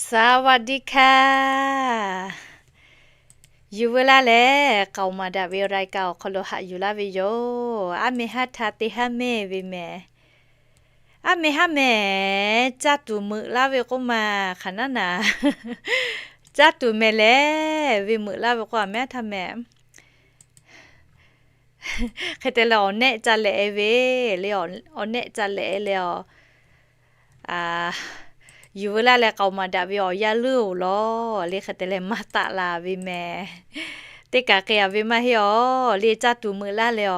สวัสดีค่ะ Yuˬ veu laˇ leh, k'aoˍ maˍ daꞈ ve รายการ awˬ hk'aw lo haꞈ yuˬ laˇ ve yoˬ. Aˉ meh haˉ htaˇ teˇ haˉ mehˇ ve mehˍ. Aˉ meh haˉ mehˍ, caˇ tuˬ meuꞈ laˇ ve k'oˆ ma, hk'aˬ naˉ naˍ, caˇ tuˬ mehˍ leh ve meuꞈ laˇ ve k'oˆ, aˉ meh haˉ htaˇ mehˍ. Hk'e te leh awˬ nehˆ ca lehꞈ e ve le, awˬ nehˆ ca lehꞈ e leh, yuˬ veu laˇ leh k'aoˍ maˍ daꞈ ve awˬ yaˇ leuˉ-oˬ law le, hk'e te leh maˇ taˆ la ve mehˍ. Teˇ kaꞈ k'ai-a ve maˇ heˆ-aˬ le, caˇ tuˬ meuꞈ laˇ leh,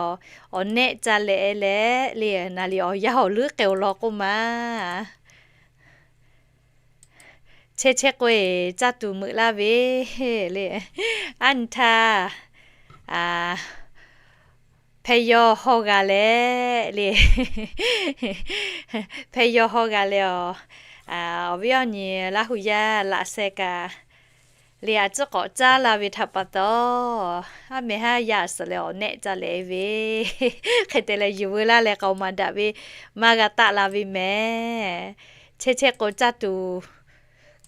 awˬ nehˆ ca lehꞈ e leh le, naˍ liˍ awˬ yaˇ awˬ leuˉ k'ai-oˬ law k'oˆ ma. Chehˇ chehˇ k'oˆ-e, caˇ tuˬ meuꞈ laˇ ve le. Aˉ nyi htaˇ, hpehˇ yawˇ hawˇ g'a leh le, hpehˇ yawˇ hawˇ g'a leh-aˬ, awˬ viˉ awˬ nyi Laˇ hu yaˇ laꞈ sheh kaꞈ le, a ciˉ k'awꞈ caˉ la ve htaꞈ pa taw, aˉ meh haˉ yaˇ suhˍ leh awˬ nehˆ ca lehꞈ e ve. Hk'e te leh yuˬ veu laˇ leh k'aoˍ maˍ daꞈ ve maˇ g'a taˆ la ve mehˍ. Chehˇ chehˇ k'o caˇ tuˬ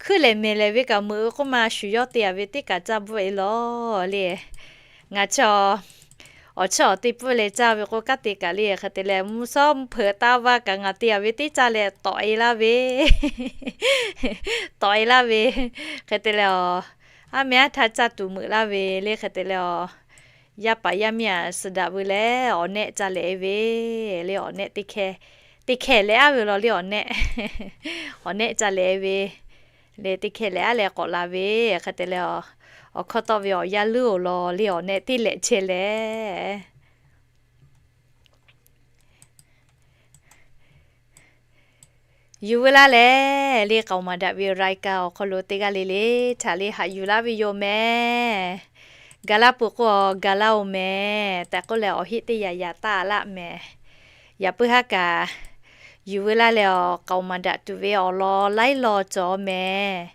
hkuiˉ lehˍ mehˍ lehˍ ve kaꞈ meuꞈ k'oˆ ma, shuˍ yawˇ te-a ve teˇ kaꞈ caˇ bvuhˆ e law le. Ngaˬ chi awˬ chiˉ awˬ te pfuhˇ leh caˇ ve k'o, kanˉ te kaꞈ le, hk'e te leh mvuhˇ shawˉ mvuhˇ hpeuꞈ taˇ vaˇ kaꞈ ngaˬ te-a ve teˇ caˇ leh tawꞈ e laˇ ve, tawꞈ e laˇ ve. Hk'e te leh, aˉ meh haˉ htaˇ caˇ tuˬ meuꞈ laˇ ve le, hk'e te leh, yaˇ paˍ yaˇ miˇ-aꞈ suh daꞈ veu leh awˬ nehˆ ca lehꞈ e ve le, awˬ nehˆ teˇ hkeh, teˇ hkeh lehꞈ aˉ ve law le, awˬ nehˆ, awˬ nehˆ ca lehꞈ e ve le, teˇ hkeh lehꞈ aˉ leh k'awꞈ la ve. Hk'e te leh, awˬ hkawˇ tawˆ ve awˬ yaˇ leuˉ-oˬ law le, awˬ nehˆ teˇ lehꞈ chehˇ leh Yuˬ veu laˇ leh le, k'aoˍ maˍ daꞈ ve รายการ awˬ hk'aw lo teˇ g'aˇ le le htaꞈ le haꞈ yuˬ laˇ ve yoˬ mehˍ. Gaˬ laˇ peuˬ k'o, gaˬ laˇ-oˬ mehˍ tehꞈ k'oˆ leh, awˬ heˆ teˇ yaꞈ yaꞈ taˆ laˇ mehˍ. Yaꞈ puiˉ haˉ kaꞈ, yuˬ veu laˇ leh awˬ k'aoˍ maˍ daꞈ tuˬ ve awˬ lawn laiˉ lawn cawˬ mehˍ.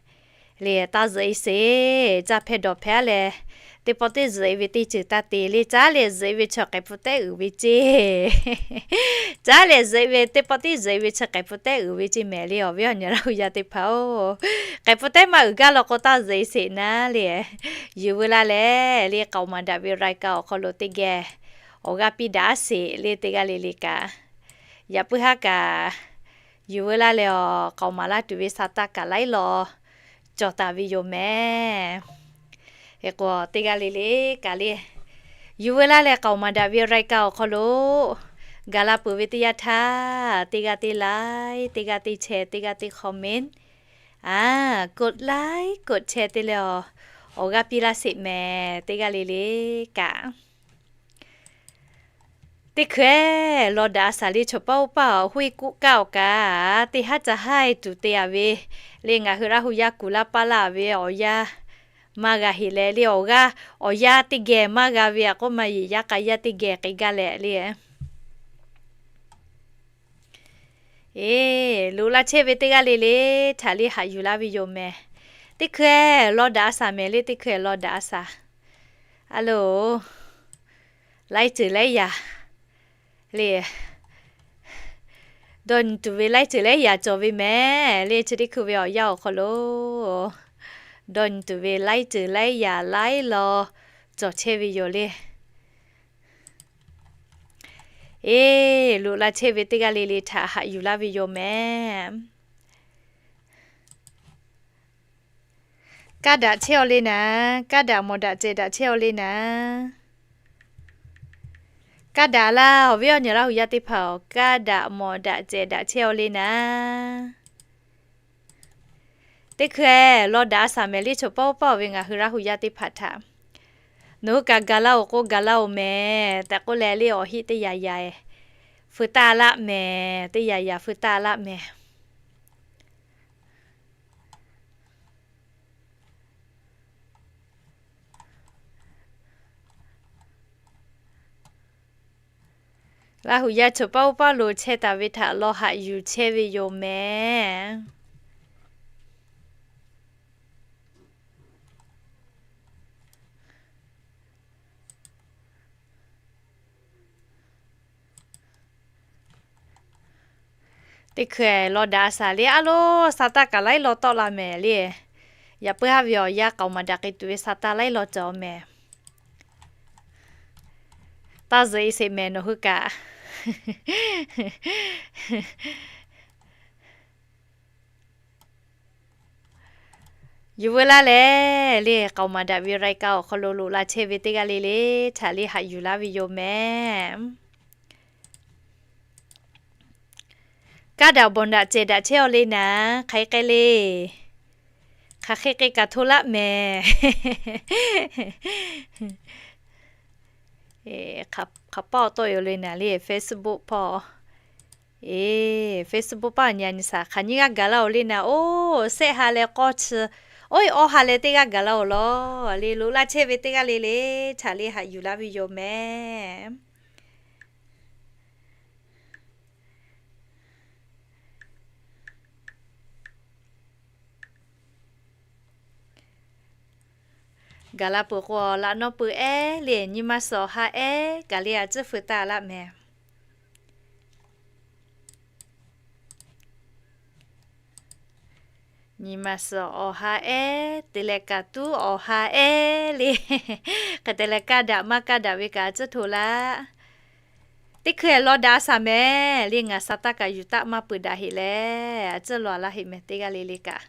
Le taˇ zuhꞈ e sheˍ, caˇ hpehˇ dawˬ hpehˇ-a leh, teˇ pawˆ teˇ zuhꞈ e ve teˇ ceuˬ taˇ te le, caˉ leh zuhꞈ e ve chi k'ai hpu tehˉ uiˍ ve ceˇ. Caˉ leh zuhꞈ e ve teˇ pawˆ teˇ zuhꞈ e ve chi k'ai hpu tehˉ uiˍ ve ceˇ mehˍ le, awˬ viˉ awˬ nyi Laˇ hu yaˇ teˇ hpaˍ-oˬ. K'ai hpu tehˉ maˇ uiˍ gaˇ law k'o, taˇ zuhꞈ e sheˍ naˉ le. Yuˬ veu laˇ leh le, k'aoˍ maˍ daꞈ ve รายการ awˬ hk'aw lo teˇ geh awˬ g'aˇ piˇ daꞈ-a sheˍ le, teˇ g'aˇ le le kaꞈ. Yaꞈ puiˉ haˉ kaꞈ, yuˬ veu laˇ leh awˬ k'aoˍ maˍ laˇ tuˬ ve sa taˇ kaꞈ laiˉ law cawˬ taˍ ve yoˬ mehˍ. Hk'e k'o, teˇ g'aˇ le le kaꞈ le, yuˬ veu laˇ leh k'aoˍ maˍ daꞈ ve รายการ awˬ hk'aw lo gaˬ la peuˬ ve teˇ yanˇ htaˇ, teˇ g'aˇ teˇ like, teˇ g'aˇ teˇ share, teˇ g'aˇ teˇ comment, a, กดไลค์ กดแชร์ te leh awˬ, awˬ g'aˇ piˇ laˇ sheˍ mehˍ, teˇ g'aˇ le le kaꞈ. Teˇ hkui-eˬ, law daꞈ a shaˍ le, chaw paˇ oˇ paˇ awˬ hoˇ-e kuˆ kaˆ awˬ kaꞈ, teˇ haˉ ca haˉ-e tuˬ te-a ve le, ngaˬ hui Laˇ hu yaˇ kuˬ laˇ paˇ laˇ ve awˬ yanˇ maˇ g'a heꞈ leh le, awˬ g'aˇ awˬ yanˇ teˇ geh maˇ g'a ve a k'oˆ ma, yeˬ yaˇ k'a yaˇ teˇ geh k'ai gaˇ leh le. Eˬ, loꞈ la chehˇ ve teˇ g'aˇ le le htaꞈ le haꞈ yuˬ laˇ ve yoˬ mehˍ. Teˇ hkui-eˬ, law daꞈ a shaˍ mehˍ le, teˇ hkui-eˬ, law daꞈ a shaˍ. A loˬ, laiˉ ceuˬ laiˉ yaꞈ le, dawˇ nyi tuˬ ve laiˉ ceuˬ laiˉ yaꞈ cawˬ ve mehˍ le, chi teˇ hkui ve awˬ yanˇ awˬ hk'aw lo dawˇ nyi tuˬ ve laiˉ ceuˬ laiˉ yaꞈ laiˉ law cawˬ chehˇ ve yoˬ le. Eˬ, loꞈ la chehˇ ve teˇ g'aˇ le le htaꞈ haꞈ yuˬ laˇ ve yoˬ mehˍ. Kaˇ daꞈ chehˇ-aw le naˍ, kaˇ daꞈ mawˬ daꞈ cehˬ daꞈ chehˇ-aw le naˍ. Kaˇ daꞈ laˇ, awˬ viˉ awˬ nyi Laˇ hu yaˇ teˇ hpaˍ-oˬ, kaˇ daꞈ mawˬ daꞈ cehˬ daꞈ chehˇ-aw le naˍ. Teˇ hkui-eˬ, law daꞈ a shaˍ mehˍ le, chaw paˇ oˇ paˇ-oˬ ve ngaˬ hui Laˇ hu yaˇ teˇ hpaˍ htaꞈ. Nawˬ hui kaꞈ gaˬ laˇ-oˬ k'o, gaˬ laˇ-oˬ mehˍ tehꞈ k'oˆ leh le, awˬ heˆ teˇ yaꞈ yaꞈ feu taˇ laˆ mehˍ, teˇ yaꞈ yaꞈ feu taˇ laˆ mehˍ. Laˇ hu yaˇ chaw paˇ oˇ paˇ lo chehˇ taˍ ve htaꞈ law haꞈ yuˬ chehˇ ve yoˬ mehˍ. Teˇ hkui law daꞈ a shaˍ le, a loˉ sa taˇ kaꞈ laiˉ law tawˆ la mehˍ le. Yaꞈ puiˉ haˉ ve awˬ yanˇ k'aoˍ maˍ daꞈ k'ai tuˬ ve sa taˇ laiˉ law cawˬ mehˍ. Taˇ zuhꞈ e sheˍ mehˍ nawˬ hui kaꞈ. Yuˬ veu laˇ leh le, k'aoˍ maˍ daꞈ ve รายการ awˬ hk'aw lo loꞈ la chehˇ ve teˇ g'aˇ le le htaꞈ le haꞈ yuˬ laˇ ve yoˬ mehˍ. Kaˇ daꞈ bawˬ daꞈ cehˬ daꞈ chehˇ aw le naˍ, hk'aˬ hk'e k'ai le. Hk'aˬ hk'e k'ai kaꞈ hto laˇ mehˍ. Hk'aˬ paˇ awˬ tawˆ yoˬ le naˍ le, Facebook hpawˇ. Facebook paˇ awˬ nyi a nyi shaˍ hk'aˬ nyi g'aˇ gaˬ laˇ oˬ le naˍ, oˇ shehˆ ha leh k'awˇ chi, oˇ e awˇ ha leh teˇ g'aˇ gaˬ laˇ oˬ law. Le loꞈ la chehˇ ve teˇ g'aˇ le le htaꞈ le haꞈ yuˬ laˇ ve yoˬ mehˍ. Gaˬ la peuˬ k'o, laꞈ nawˇ peuˬ ehˉ le, nyi ma suhˍ awˬ ha ehˉ kaꞈ le a ciˉ feu taˇ laˇ mehˍ. Nyi ma suhˍ awˬ ha ehˉ te leh kaꞈ tuˉ awˬ ha ehˉ le. Hk'e te leh kaˇ daꞈ maˇ kaˇ daꞈ ve kaꞈ a ciˉ hto laˇ. Teˇ hkui law daꞈ a shaˍ mehˍ le, ngaˬ sa taˇ kaꞈ yuˬ taˆ maˇ peuˬ daꞈ heꞈ leh, a ciˉ law laˇ heꞈ mehˍ teˇ g'aˇ le le kaꞈ.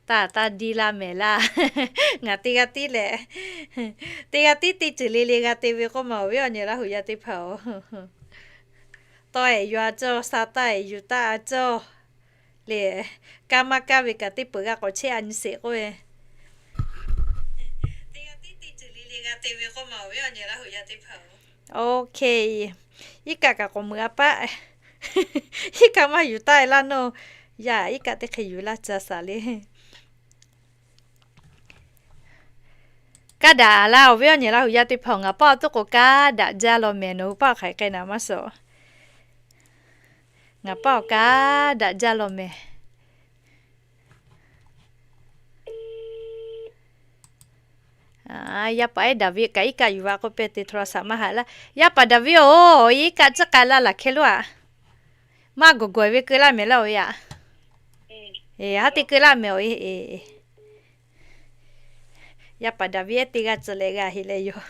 Taˇ taˇ diˇ laˇ mehˍ laˇ. Ngaˬ teˇ g'aˇ tiˉ leh, teˇ g'aˇ tiˉ teˇ ceuˬ le le g'a te ve k'oˆ ma awˬ viˉ awˬ nyi Laˇ huˍ yaˇ teˇ hpaˍ-oˬ, tawˇ ehˍ yuˬ a cawˇ, sa taˇ ehˍ yuˬ taˆ a cawˇ le. Kaˇ maˇ kaˇ ve kaꞈ teˇ peuˬ g'a k'awꞈ chehˇ a nyi sheˍ k'oˆ ve, teˇ g'aˇ tiˉ teˇ ceuˬ le le g'a te ve k'oˆ ma awˬ viˉ awˬ nyi Laˇ huˍ yaˇ teˇ hpaˍ-oˬ. Okay, iˉ kaˆ kaꞈ k'awꞈ meuꞈ a paˆ. Iˉ kaˆ maˇ yuˬ taˆ e laˇ nawˇ. Yaˇ iˉ kaˆ teˇ hk'e yuˬ laˇ ca shaˍ le. Kaˇ daꞈ laˇ awˬ viˉ awˬ nyi Laˇ huˍ yaˇ teˇ hpaˍ, ngaˬ paˆ awˬ tuˉ k'o kaˇ daꞈ jaˇ law mehˍ, nawˬ hui paˆ awˬ hk'aˬ hk'e k'ai naˍ maˇ suhˍ. Ngaˬ paˆ awˬ kaˇ daꞈ jaˇ law mehˍ. Yaˇ paˍ ehˉ Daˍviˆ kaꞈ iˉ kaˆ yuˬ va k'oˆ pehˇ te โทรศัพท์ maˇ haꞈ laˇ. Yaˇ paˍ Daˍviˆ-oˬ, iˉ kaˆ ciˉ k'ai laˇ laˬ hkeh loˉ aꞈ. Maˇ gawˬ gawˬ ve keu laˇ mehˍ laˇ-oˬ yaꞈ. Haˉ te keu laˇ mehˍ-oˬ. Yaˇ paˍ Daˍviˆ ehˉ teˇ g'aˇ tcuh leh g'a heꞈ leh yoˬ.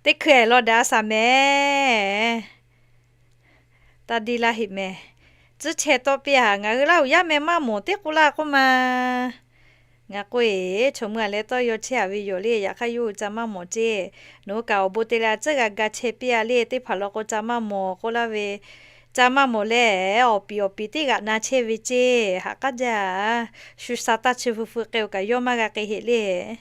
Teˇ hkui law daꞈ a shaˍ mehˍ. Taˇ diˇ laˇ heꞈ mehˍ. Tcuhˉ chehˇ tawˆ piˇ-a, ngaˬ hui Laˇ huˍ yaˇ meh maˇ mawˬ teˇ k'oˆ laˇ k'oˆ ma. Ngaˬ k'oˆ-e, chaw meuˇ a leh tawˇ yaw chehˇ-a ve yoˬ le, yaꞈ hk'aˇ yawˇ hui ca maˇ mawˬ ceˇ. Nawˬ hui kaꞈ awˬ bon te leh a ciˉ g'a ga chehˇ piˇ-a le, teˇ hpaˍ law k'o ca maˇ mawˬ k'oˆ laˇ ve, ca maˇ mawˬ leh awˬ piˍ awˬ piˍ teˇ g'aꞈ na chehˇ ve ceˇ. Haꞈ k'aˉ jaˇ. Shu sha taˇ chi feu feu k'ai-oˬ kaꞈ yawˇ maˇ g'a k'ai heꞈ le.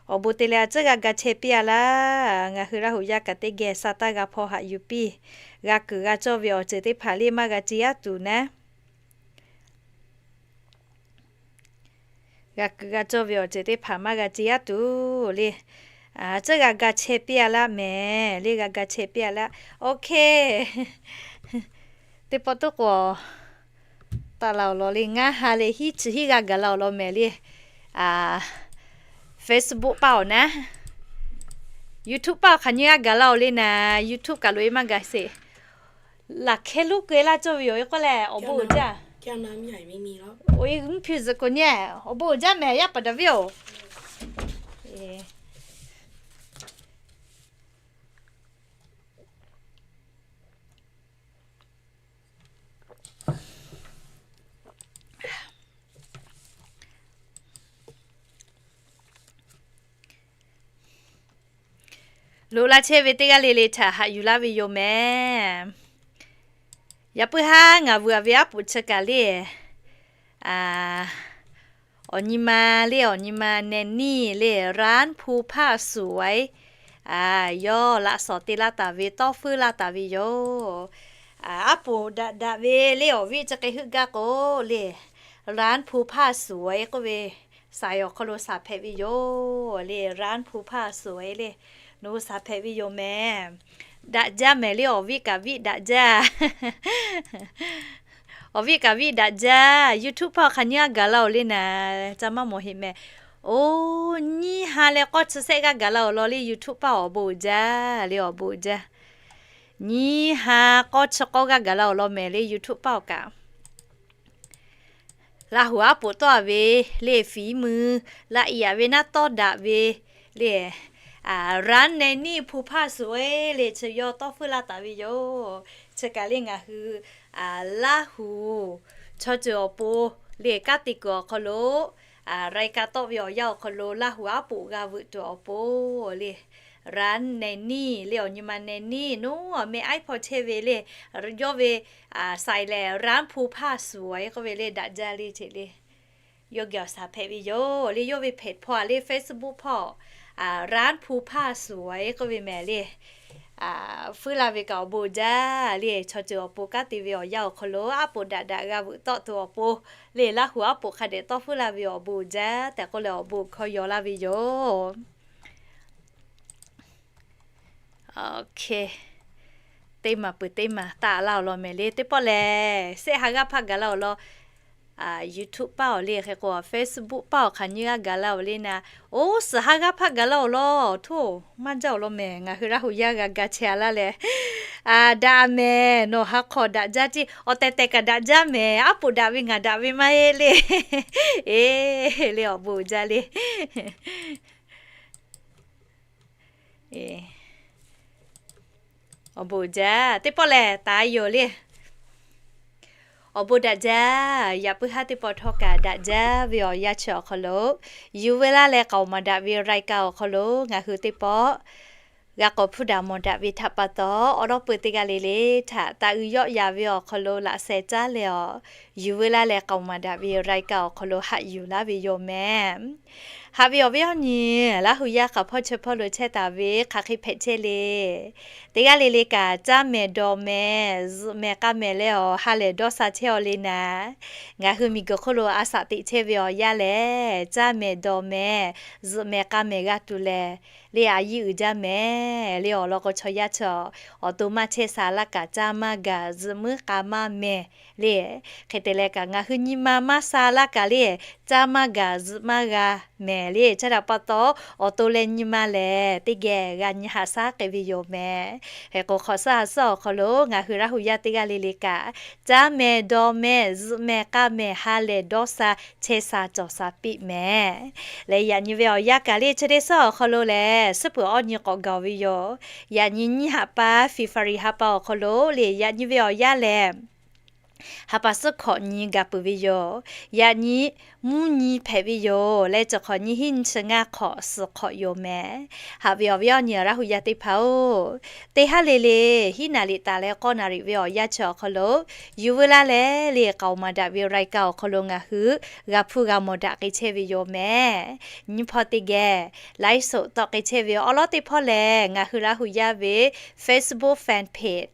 Awˬ bon te leh a ciˉ g'a ga chehˇ piˇ-a laˇ. Ngaˬ hui Laˇ huˍ yaˇ kaꞈ teˇ geh sha taˇ g'a hpaw haꞈ yuˬ piˇ. G'a kuiˬ g'a cawˇ ve awˬ ceuˬ teˇ hpaˍ le maˇ g'a ce aˉ tuˬ naˉ. G'a kuiˬ g'a cawˇ ve awˬ ceuˬ teˇ hpaˍ maˇ g'a ce aˉ tuˬ le. A ciˉ g'a ga chehˇ piˇ-a laˇ mehˍ le, g'a ga chehˇ piˇ-a laˇ. Okay. Teˇ pawˆ tuˉ k'o taˍ la awˬ lawn le, ngaˇ ha leh hiˉ chi hiˉ g'aˇ gaˬ la awˬ lawn mehˍ le. Facebook paˇ awˬ naˉ, YouTube paˇ awˬ hk'aˬ nyi g'aˇ gaˬ la awˬ le naˍ, YouTube kaꞈ loꞈ-e maˇ gaˬ sheˍ. Laˬ hkehˇ lonˉ keu-e laˇ cawˇ ve yoˬ k'oˆ leh, awˬ bon uiˍ jaˇ. Awˬ e mvuhˇ hpiˇ zuhꞈ k'oꞈ nyi, awˬ bon uiˍ jaˇ mehˍ, yaˇ paˍ Daˍviˆ-oˬ. Loꞈ la chehˇ ve teˇ g'aˇ le le htaꞈ haꞈ yuˬ laˇ ve yoˬ mehˍ. Yaꞈ puiˉ haˉ ngaˬ vuiˬ-a ve aˉ poꞈ chi kaꞈ le, awˬ nyi ma le, awˬ nyi ma แนนนี่ le, ร้านภูผาสวย yawˇ laꞈ shawˍ te laˇ taˍ ve, tawˇ feuˉ laˇ taˍ ve yoˬ. Aˉ poꞈ daꞈ daꞈ ve le, awˬ viˉ chi hk'e heuˆ gaˇ k'o le, ร้านภูผาสวย k'oˆ ve, saiˍ awˬ hk'aw lo shaˍ hpehꞈ ve yoˬ le, ร้านภูผาสวย le, nawˬ hui shaˍ hpehꞈ ve yoˬ mehˍ. Daꞈ jaˇ mehˍ le, awˬ viˉ kaꞈ viˉ daꞈ jaˇ. Awˬ viˉ kaꞈ viˉ daꞈ jaˇ. YouTube hpawˇ hk'aˬ nyi g'aˇ gaˬ la awˬ le naˍ, ca maˇ mawˬ heꞈ mehˍ. Oˇ, nyiˇ ha leh k'awˇ chi sehˆ g'aˇ gaˬ la awˬ lawn le YouTube paˇ awˬ bon uiˍ jaˇ le, awˬ bon uiˍ jaˇ. Nyiˇ ha k'awˇ chi k'awˇ g'aˇ gaˬ la awˬ lawn mehˍ le YouTube paˇ awˬ kaꞈ. Laˇ huˍ aˉ poꞈ tawˆ a ve le, fiˍ muiˍ laꞈ yaꞈ ve naˉ tawˇ daꞈ ve le, ร้าน Nanny Phu Phaˇ Suiˍ le chi yawˇ tawˇ hpfuhˇ laˇ taˍ ve yoˬ. Chi kaꞈ le ngaˬ hui Laˇ huˍ chaw ceuˬ awˬ pon le kanˉ te kuiˬ awˬ hk'aw lo รายการ tawˆ ve awˬ yanˇ awˬ hk'aw lo Laˇ huˍ aˉ poꞈ g'a veuꞈ tuˬ awˬ pon le ร้าน Nanny le awˬ nyi ma Nanny naˉ awˬ meh aiˉ hpawˇ chehˇ ve le, yawˇ ve saiˍ lehˬ ร้าน Phu Phaˇ Suiˍ k'oˆ ve le daꞈ jaˇ le ceꞈ le. Yawˇ geh awˬ shaˍ hpehꞈ ve yoˬ le, yawˇ ve เพจ hpawˇ le Facebook hpawˇ ร้าน Phu Phaˇ Suiˍ k'oˆ ve mehˍ le. Hpfuhˇ la ve kaꞈ awˬ bon jaˇ le, chaw ceuˬ awˬ pon kanˉ te ve awˬ yanˇ awˬ hk'aw lo aˉ poꞈ daꞈ daꞈ g'a veuꞈ tawˆ tuˬ awˬ pon le, Laˇ huˍ aˉ poꞈ hk'a dehꞈ tawˇ hpfuhˇ la ve awˬ bon jaˇ tehꞈ k'oˆ leh awˬ bon hkawˇ yaw laˇ ve yoˬ. Teˇ maˬ peuˬ teˇ maˬ taˆ laˇ awˬ lawn mehˍ le, teˇ pawˆ lehˬ sehˆ ha g'aˇ hpaˇ gaˬ laˇ awˬ lawn YouTube paˇ awˬ le hk'e k'o Facebook paˇ awˬ hk'aˬ nyiˇ g'aˇ gaˬ laˇ awˬ le naˍ, oˇ suhˍ ha g'aˇ hpaˇ gaˬ laˇ awˬ lawn, oˇ maˇ jaˇ awˬ lawn mehˍ. Ngaˬ hui Laˇ huˍ yaˇ g'a ga chehˇ a laˇ leh, daꞈ mehˍ. Nawˬ ha hk'awꞈ daꞈ jaˇ ceˇ, awˬ tehˬ tehˬ kaꞈ daꞈ jaˇ mehˍ. Aˉ poꞈ daꞈ ve ngaˬ daꞈ ve maˇ heˆ le. Eˬ le, awˬ bon jaˇ le. Awˬ bon jaˇ, teˇ pawˆ lehˬ taˍ yoˬ le. Awˬ bon daꞈ jaˇ. Yaꞈ puiˉ haˉ teˇ pawˆ htawˇ kaꞈ daꞈ jaˇ ve awˬ yanˇ chi awˬ hk'aw lo, yuˬ veu laˇ leh k'aoˍ maˍ daꞈ ve รายการ awˬ hk'aw lo ngaˬ hui teˇ pawˆ g'a k'awꞈ hpuˇ daꞈ mawˬ daꞈ ve htaꞈ pa taw, awˬ lawˉ peuˬ teˇ g'aˇ le le htaꞈ taꞈ uiˍ yawˆ yaˍ ve awˬ hk'aw lo laꞈ sheh caˉ leh awˬ, yuˬ veu laˇ leh k'aoˍ maˍ daꞈ ve รายการ awˬ hk'aw lo haꞈ yuˬ laˇ ve yoˬ mehˍ. Haꞈ ve awˬ viˉ awˬ nyi, Laˇ huˍ yaˇ hk'aˬ hpawˇ chi hpawˇ lo chehˇ taˍ ve hk'aˬ hk'e hpehꞈ chehˇ le. Teˇ g'aˇ le le kaꞈ caˇ mehˍ dawˬ mehˍ zuhꞈ mehˍ k'a mehˍ leh awˬ ha lehˬ dawˇ sha chehˇ awˬ le naˍ, ngaˬ hui miˬ guiˬ hk'oˆ lo a shaꞈ teꞈ chehˇ ve awˬ yanˇ lehˬ, caˇ mehˍ dawˬ mehˍ zuhꞈ mehˍ k'a mehˍ g'a tuˬ lehˬ, le a yiˇ uiˍ jaˇ mehˍ le. Awˬ lawn k'o chaw yaˇ chi awˬ to maˇ chehˇ sha laˇ kaꞈ caˇ maˇ gaˬ zuhꞈ muiˉ k'a maˇ mehˍ le. Hk'e te leh kaꞈ ngaˬ hui nyi ma maˇ sha laˇ kaꞈ le, caˇ maˇ gaˬ zuhꞈ maˇ g'a mehˍ le. Chi htaꞈ pa taw, awˬ to leh nyi ma lehˬ teˇ geh g'a nyi haꞈ shaˉ k'ai ve yoˬ mehˍ. Hk'e k'o hk'awꞈ suhˉ ha suhˉ awˬ hk'aw lo ngaˬ hui Laˇ huˍ yaˇ teˇ g'aˇ le le kaꞈ, caˇ mehˍ dawˬ mehˍ zuhꞈ mehˍ k'a mehˍ ha lehˬ dawˇ sha chehˇ sha cawˬ sha piˇ mehˍ. Leh yaꞈ nyi ve awˬ yanˇ kaꞈ le chi teˇ suhˉ awˬ hk'aw lo lehˬ suhˉ peuˬ awˇ nyi k'awꞈ gaˬ ve yoˬ. Yaꞈ nyi nyiˇ haꞈ pa February ha pa awˬ hk'aw lo le yaꞈ nyi ve awˬ yanˇ lehˬ, ha pa suhˉ hkawꞈ nyi gaˬ peuˬ ve yoˬ. Yaꞈ nyi mvuhˇ nyi hpehꞈ ve yoˬ. Leh chi hk'awꞈ nyi hiˉ nyi chi ngaˇ hk'awꞈ suhˍ hk'awꞈ yoˬ mehˍ. Haꞈ ve awˬ viˉ awˬ nyi Laˇ huˍ yaˇ teˇ hpaˍ-oˬ, teˇ haˉ le le hiˉ naˍ riˍ taˍ leh k'awˇ naˍ riˍ ve awˬ yanˇ chi awˬ hk'aw lo, yuˬ veu laˇ leh le k'aoˍ maˍ daꞈ ve รายการ awˬ hk'aw lo ngaˬ hui g'a hpuˇ g'a mawˬ daꞈ k'ai chehˇ ve yoˬ mehˍ. Nyiˇ hpawˇ teˇ geh ไลฟ์สด tawˆ k'ai chehˇ ve awˬ lawn teˇ hpawˇ lehˬ, ngaˬ hui Laˇ huˍ yaˇ ve Facebook fan page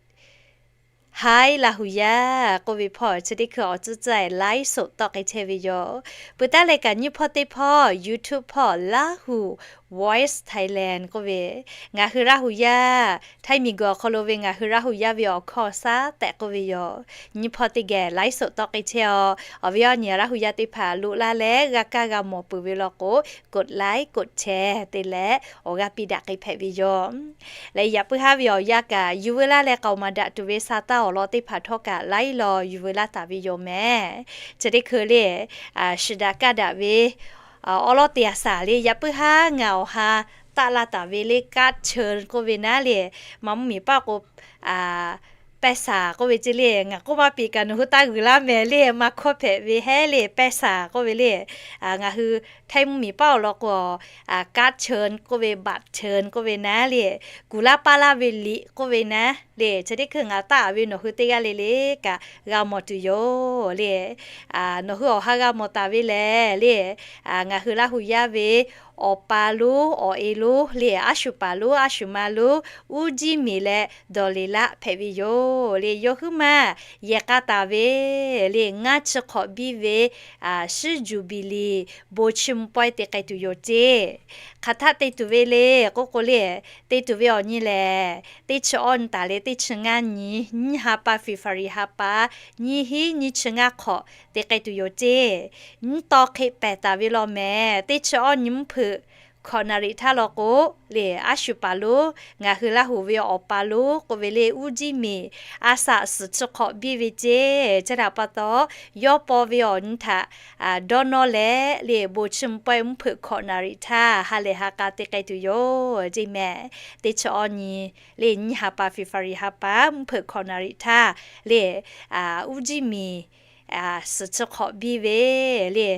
Hi Laˇ huˍ yaˇ k'oˆ ve hpawˇ chi teˇ hkui awˬ tcuhˉ tcuhˉ ไลฟ์สด tawˆ k'ai chehˇ ve yoˬ. Peuˬ taˉ leh kaꞈ nyiˇ hpawˇ teˇ hpawˇ YouTube hpawˇ Laˇ huˍ Voice Thailand k'oˆ ve, ngaˬ hui Laˇ huˍ yaˇ Htaiˇ miˬ guiˬ awˬ hk'aw lo ve ngaˬ hui Laˇ huˍ yaˇ ve awˬ hkawˇ shaˉ tehꞈ k'oˆ ve yoˬ. Nyiˇ hpawˇ teˇ geh ไลฟ์สด tawˆ k'ai chehˇ-aw. Awˬ viˉ awˬ nyi Laˇ huˍ yaˇ teˇ hpaˍ loꞈ laˇ leh g'a kaˇ g'a mawˬ peuˬ ve law k'o, กดไลค์ กดแชร์ te leh awˬ g'aˇ piˇ daꞈ k'ai hpehꞈ ve yoˬ. Leh yaꞈ puiˉ haˉ ve awˬ yanˇ kaꞈ yuˬ veu laˇ leh k'aoˍ maˍ daꞈ tuˬ ve sa taˇ awˬ lawn teˇ hpaˍ htawˇ kaꞈ laiˉ law yuˬ veu laˇ taˍ ve yoˬ mehˍ. Chi teˇ hkui le, shiˍ daꞈ kaˇ daꞈ ve awˬ lawn te a shaˍ le, yaꞈ puiˉ haˉ ngaˬ awˬ ha taˆ laˇ taˍ ve le การ์ดเชิญ k'oˆ ve naˉ le, maˇ mvuhˇ miˬ paˆ k'o แปดแสน k'oˆ ve ce le, ngaˬ k'oˆ maˇ piˇ kaꞈ nawˬ hui taˇ g'uiˬ laˇ mehˍ le, maˇ hkawˇ hpehꞈ ve heˉ le แปดแสน k'oˆ ve le. Ngaˬ hui Htaiˇ mvuhˇ miˬ paˆ awˬ lawn k'o การ์ดเชิญ k'oˆ ve บัตรเชิญ k'oˆ ve naˉ le, kuˬ laˇ paˇ laˇ ve liꞈ k'oˆ ve naˉ le, chi teˇ hkui ngaˬ taˆ ve nawˬ hui teˇ g'aˇ le le kaꞈ g'a mawˬ tuˬ yoˬ le. Nawˬ hui awˬ ha g'a mawˬ taˍ ve lehˬ le, ngaˬ hui Laˇ huˍ yaˇ ve awˬ pa lonˉ awˬ e lonˉ le, a shu paˍ lonˉ a shu ma lonˉ uˉ jiˇ miˬ leh dawˬ liˍ laˆ hpehꞈ ve yoˬ le. Yawˇ huiˉ maˇ yehˬ k'a taˍ ve le, ngaˇ chi hk'awꞈ biˇ ve shiˉ jubilee bon chiˇ mvuh pawehˇ te k'ai tuˬ yoˬ ceˇ. hk'aˬ htaˆ te tuˬ ve le k'oˆ k'o le, te tuˬ ve awˬ nyi lehˬ, teˇ chi awˇ nyi taˍ leh teˇ chi ngaˇ nyi, nyiˇ ha pa February ha pa, nyiˇ hinˉ nyiˇ chi ngaˇ hk'awꞈ te k'ai tuˬ yoˬ ceˇ. Nyiˇ taw hk'e pehˬ taˍ ve law mehˍ. Teˇ chi awˇ nyi mvuhˇ hpeuꞈ hkawꞈ naˍ riˍ htaˇ law k'o le, a shu paˍ lonˉ ngaˬ hui Laˇ huˍ ve awˬ pa lonˉ k'oˆ ve le, uˉ jiˇ miˬ a saꞈ suhˍ chi hk'awꞈ biˇ ve ceˇ. Chi htaꞈ pa taw, yawˇ paw ve awˬ nyi htaꞈ dawˇ nawˇ leh le, bon chiˇ mvuh pawehˇ mvuhˇ hpeuꞈ hkawꞈ naˍ riˍ htaˇ ha lehˬ ha k'a te k'ai tuˬ yoˬ ceˇ mehˍ. Teˇ chi awˇ nyi le, nyiˇ ha pa February ha pa mvuhˇ hpeuꞈ hkawꞈ naˍ riˍ htaˇ le, uˉ jiˇ miˬ suhˍ chi hk'awꞈ biˇ ve le,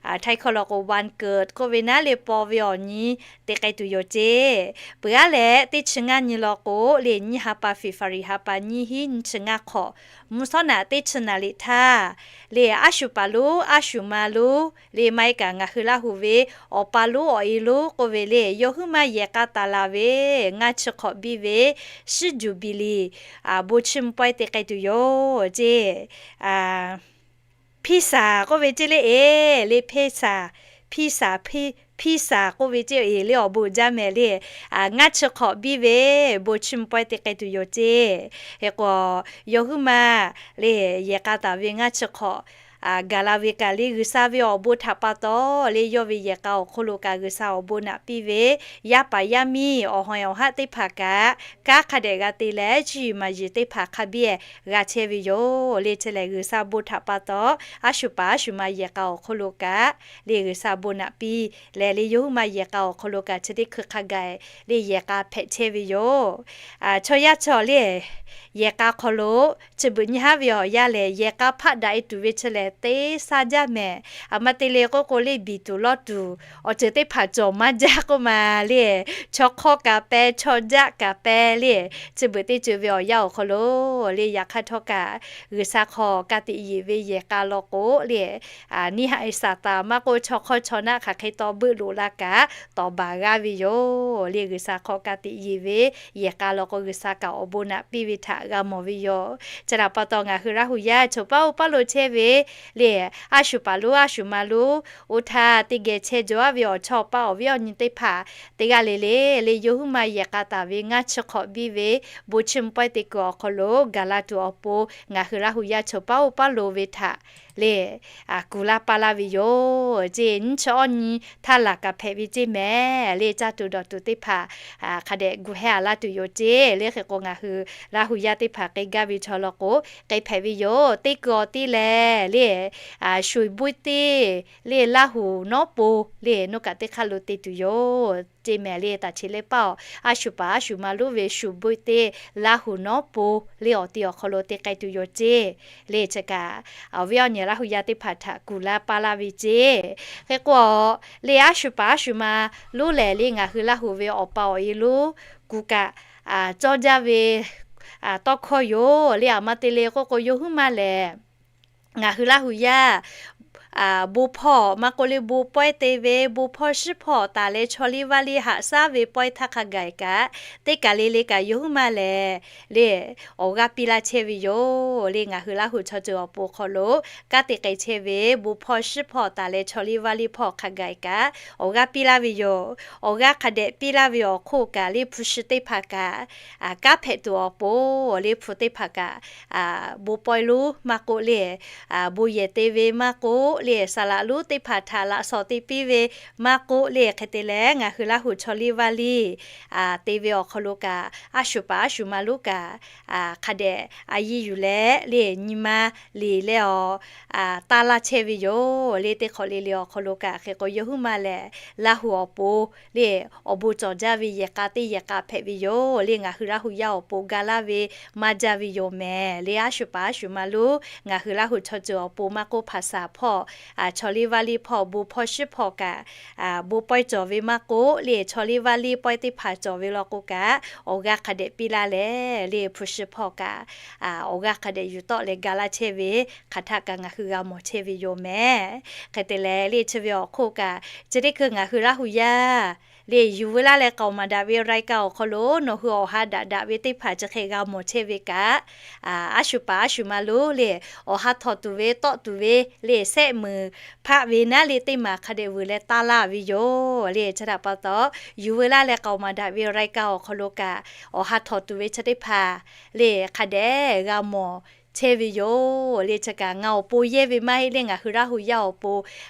htaiˇ hkawˇ law k'o วันเกิด k'oˆ ve naˉ le, paw ve awˬ nyi te k'ai tuˬ yoˬ ceˇ. Peuˬ aˉ leh teˇ chi ngaˇ nyi law k'o le, nyiˇ ha pa February ha pa nyiˇ hinˉ nyiˇ chi ngaˇ hk'awꞈ, mvuhˇ shawˉ naꞈ teˇ chi naˍ riˍ htaˇ le, a shu paˍ lonˉ a shu ma lonˉ le, maˇ heˆ kaꞈ ngaˬ hui Laˇ huˍ ve awˬ pa lonˉ awˬ e lonˉ k'oˆ ve le, yawˇ huiˉ maˇ yehˬ k'a taˍ la ve ngaˇ chi hk'awꞈ biˇ ve, shiˉ juˬ biˍ liˍ bon chiˇ mvuh pawehˇ te k'ai tuˬ yoˬ ceˇ. Hpiˇ saˍ k'oˆ ve ceˇ le, e le hpiˇ saˍ, hpiˇ saˍ, hpiˇ saˍ k'oˆ ve ceˇ, e le awˬ bon jaˇ mehˍ le. Ngaˇ chi hk'awꞈ biˇ ve bon chiˇ mvuh pawehˇ te k'ai tuˬ yoˬ ceˇ. Hk'e k'o, yawˇ huiˉ maˇ le yehˬ k'a taˍ ve ngaˇ chi hk'awꞈ gaˬ la ve kaꞈ le, G'uiˬsha ve awˬ bon htaꞈ pa taw le, yawˇ ve yehˬ k'a awˬ hk'oˆ lo kaꞈ G'uiˬsha awˬ bon naꞈ piˇ ve, yaˇ paˍ yaˇ miˇ awˬ hawˬ awˬ haˆ teˇ hpaˍ kaꞈ kanˉ hk'a dehꞈ g'a te leh, chiˇ yiˍ maˍ yiˍ teˇ hpaˍ hk'a biˇ g'a chehˇ ve yoˬ le. Chi lehˬ, G'uiˬsha bon htaꞈ pa taw a shu paˍ a shu ma yehˬ k'a awˬ hk'oˆ lo kaꞈ le, G'uiˬsha bon naꞈ piˇ leh le, yawˇ huiˉ maˇ yehˬ k'a awˬ hk'aw lo kaꞈ chi teˇ hkui hk'a gaˬ le yehˬ k'a hpehꞈ chehˇ ve yoˬ. Chaw yaˇ chaw le, yehˬ k'a hk'aw lo chi beuꞈ nyi haˉ ve awˬ yanˇ lehˬ, yehˬ k'a hpaˆ daꞈ e tuˬ ve chi lehˬ teˇ saˇ jaˇ mehˍ. Aˬ ma te le k'oˆ k'o le, biˬ tuˬ lawˇ tuˬ awˬ ceuˬ teˇ hpaˍ cawˬ maˇ jaˇ k'oˆ ma le, chaw hk'awˇ kaꞈ peh, chaw jaˆ kaꞈ peh le, chi beuꞈ teˇ ceuˬ ve awˬ yanˇ awˬ hk'aw lo le, yaꞈ hk'aˇ htawˇ kaꞈ G'uiˬsha hk'aw ka tiꞈ yeˬ ve yehˬ k'a law k'o le, neˇ haiˬ Saˍtanˍ maˇ k'oˆ, chaw hk'awˇ chaw naˆ hk'aˬ hk'e taw beuˆ loꞈ la kaꞈ tawˍ baˬ g'aˇ ve yoˬ le. G'uiˬsha hk'aw ka tiꞈ yeˬ ve yehˬ k'a law k'o, G'uiˬsha kaꞈ awˬ bon naꞈ piˇ ve htaꞈ g'a mawˬ ve yoˬ. Chi htaꞈ pa taw, ngaˬ hui Laˇ huˍ yaˇ choˬ paˉ oˇ paˉ lo chehˇ ve le, a shu paˍ lonˉ a shu ma lonˉ oˇ htaˇ teˇ geh chehˇ jaw aˉ ve awˬ chawˇ awˬ paˇ awˬ viˉ awˬ nyi teˇ hpaˍ teˇ g'aˇ le le le, yawˇ huiˉ maˇ yehˬ k'a taˍ ve ngaˇ chi hk'awꞈ biˇ ve bon chiˇ mvuh pawehˇ te kuiˬ awˬ hk'aw lo gaˬ la tuˬ awˬ pon, ngaˬ hui Laˇ huˍ yaˇ choˬ paˉ oˇ paˉ lo ve htaꞈ le, kuˬ laˇ paˇ laˇ ve yoˬ ceˇ. Nyiˇ chi awˇ nyi htaˇ laˬ kaꞈ hpehꞈ ve ceˇ mehˍ le. Caˇ tuˬ dawˬ tuˬ teˇ hpaˍ hk'a dehꞈ gu hehˉ a laˇ tuˬ yoˬ ceˇ le. Hk'e k'o, ngaˬ hui Laˇ huˍ yaˇ teˇ hpaˍ k'ai gaˇ ve chaw law k'o, k'ai hpehꞈ ve yoˬ. Teˇ kuiˬ awˬ tiˉ lehˬ le, shuˍ boˇ teˇ le Laˇ huˍ nawˉ po le, nawˉ kaꞈ teˇ hk'aˇ lo te tuˬ yoˬ ceˇ mehˍ le. Taꞈ cheꞈ leh paˇ awˬ, a shu paˍ a shu ma lonˉ ve shuˍ boˇ teˇ Laˇ huˍ nawˉ po le awˬ ti awˬ hk'aw lo te k'ai tuˬ yoˬ ceˇ le. Chi kaꞈ awˬ viˉ awˬ nyi Laˇ huˍ yaˇ teˇ hpaˍ htaꞈ kuˬ laˇ paˇ laˇ ve ceˇ. Hk'e k'o, le a shu paˍ a shu ma lonˉ lehˬ le, ngaˬ hui Laˇ huˍ ve awˬ pa awˬ e lonˉ kuˬ kaꞈ cawˇ jaˇ ve tawˇ hkawˇ yoˬ le. Aˬ ma te le k'oˆ k'o, yawˇ huiˉ maˇ lehˬ ngaˬ hui Laˇ huˍ yaˇ bon hpawˇ maˇ k'oˆ le, bon pawehˇ te ve, bon hpawˇ shiˉ hpawˇ taˍ leh chaw liˇ vaˇ liˇ haꞈ shaˉ ve pawehˇ htaˇ hk'a gaˬ kaꞈ, teˇ kaˬ le le kaꞈ yawˇ huiˉ maˇ lehˬ le, awˬ g'aˇ piˇ laˇ chehˇ ve yoˬ le. Ngaˬ hui Laˇ huˍ chaw ceuˬ awˬ pon hk'aw lo kanˉ te k'ai chehˇ ve bon hpawˇ shiˉ hpawˇ taˍ leh chaw liˇ vaˇ liˇ hpawˇ hk'a gaˬ kaꞈ awˬ g'aˇ piˇ laˇ ve yoˬ. Awˬ g'aˇ hk'a dehꞈ piˇ laˇ ve awˬ hk'oˆ kaꞈ le, hpu shi teˇ hpaˍ kaꞈ kanˉ hpehꞈ tuˬ awˬ pon le, hpu teˇ hpaˍ kaꞈ bon pawehˇ lonˉ maˇ k'oˆ le, bon yehˬ te ve maˇ k'oˆ le, saˍ laꞈ lonˉ teˇ hpaˍ htaꞈ laꞈ shawˍ te piˇ ve maˇ k'oˆ le, hk'e te leh ngaˬ hui Laˇ huˍ chaw liˇ vaˇ liˇ te ve awˬ hk'aw lo kaꞈ, a shu paˍ a shu ma lonˉ kaꞈ hk'a dehꞈ a yiˇ yuˬ leh le, nyi ma liˍ leh awˬ taˇ laˇ chehˇ ve yoˬ le. Teˇ hk'awꞈ le le awˬ hk'aw lo kaꞈ hk'e k'o, yawˇ huiˉ maˇ lehˬ Laˇ huˍ awˬ pon le, awˬ bon cawˬ jaˇ ve yehˬ k'a teˇ yehˬ k'a hpehꞈ ve yoˬ le. Ngaˬ hui Laˇ huˍ yaˇ awˬ pon ga laˇ ve maˇ jaˇ ve yoˬ mehˍ le. A shu paˍ a shu ma lonˉ ngaˬ hui Laˇ huˍ chaw ceuˬ awˬ pon maˇ k'oˆ, hpaˍ saˍ hpawˇ, chaw liˇ vaˇ liˇ hpawˇ, bon hpawˇ shiˉ hpawˇ kaꞈ bon pawehˇ cawˬ ve maˇ k'oˆ le, chaw liˇ vaˇ liˇ pawehˇ teˇ hpaˍ cawˬ ve law k'o kaꞈ, awˬ g'aˇ hk'a dehꞈ piˇ laˇ leh le, hpu shi hpawˇ kaꞈ awˬ g'aˇ hk'a dehꞈ yuˬ tawˆ leh ga laˇ chehˇ ve hk'aˬ htaˆ kaꞈ ngaˬ hui g'a mawˬ chehˇ ve yoˬ mehˍ. Hk'e te leh le, chi ve awˬ hk'oˆ kaꞈ chi teˇ hkui ngaˬ hui Laˇ huˍ yaˇ Le, yuˬ veu laˇ leh k'aoˍ maˍ daꞈ ve รายการ awˬ hk'aw lo nawˬ hui awˬ ha daꞈ daꞈ ve teˇ hpaˍ chi hk'e g'a mawˬ chehˇ ve kaꞈ, a shu paˍ a shu ma lo le, awˬ ha htawnˍ tuˬ ve tawˆ tuˬ ve le, sehˆ meunˍ hpaˆ ve naˉ le teˇ maˬ hk'a dehꞈ vuiˬ leh taˇ laˇ ve yoˬ le. Chi htaꞈ pa taw, yuˬ veu laˇ leh k'aoˍ maˍ daꞈ ve รายการ awˬ hk'aw lo kaꞈ awˬ ha htawnˍ tuˬ ve chi teˇ hpaˍ le, hk'a dehꞈ g'a mawˬ chehˇ ve yoˬ le. Chi kaꞈ ngaˬ awˬ pon yehˇ ve maˇ heˆ le, ngaˬ hui Laˇ hu yaˇ awˬ pon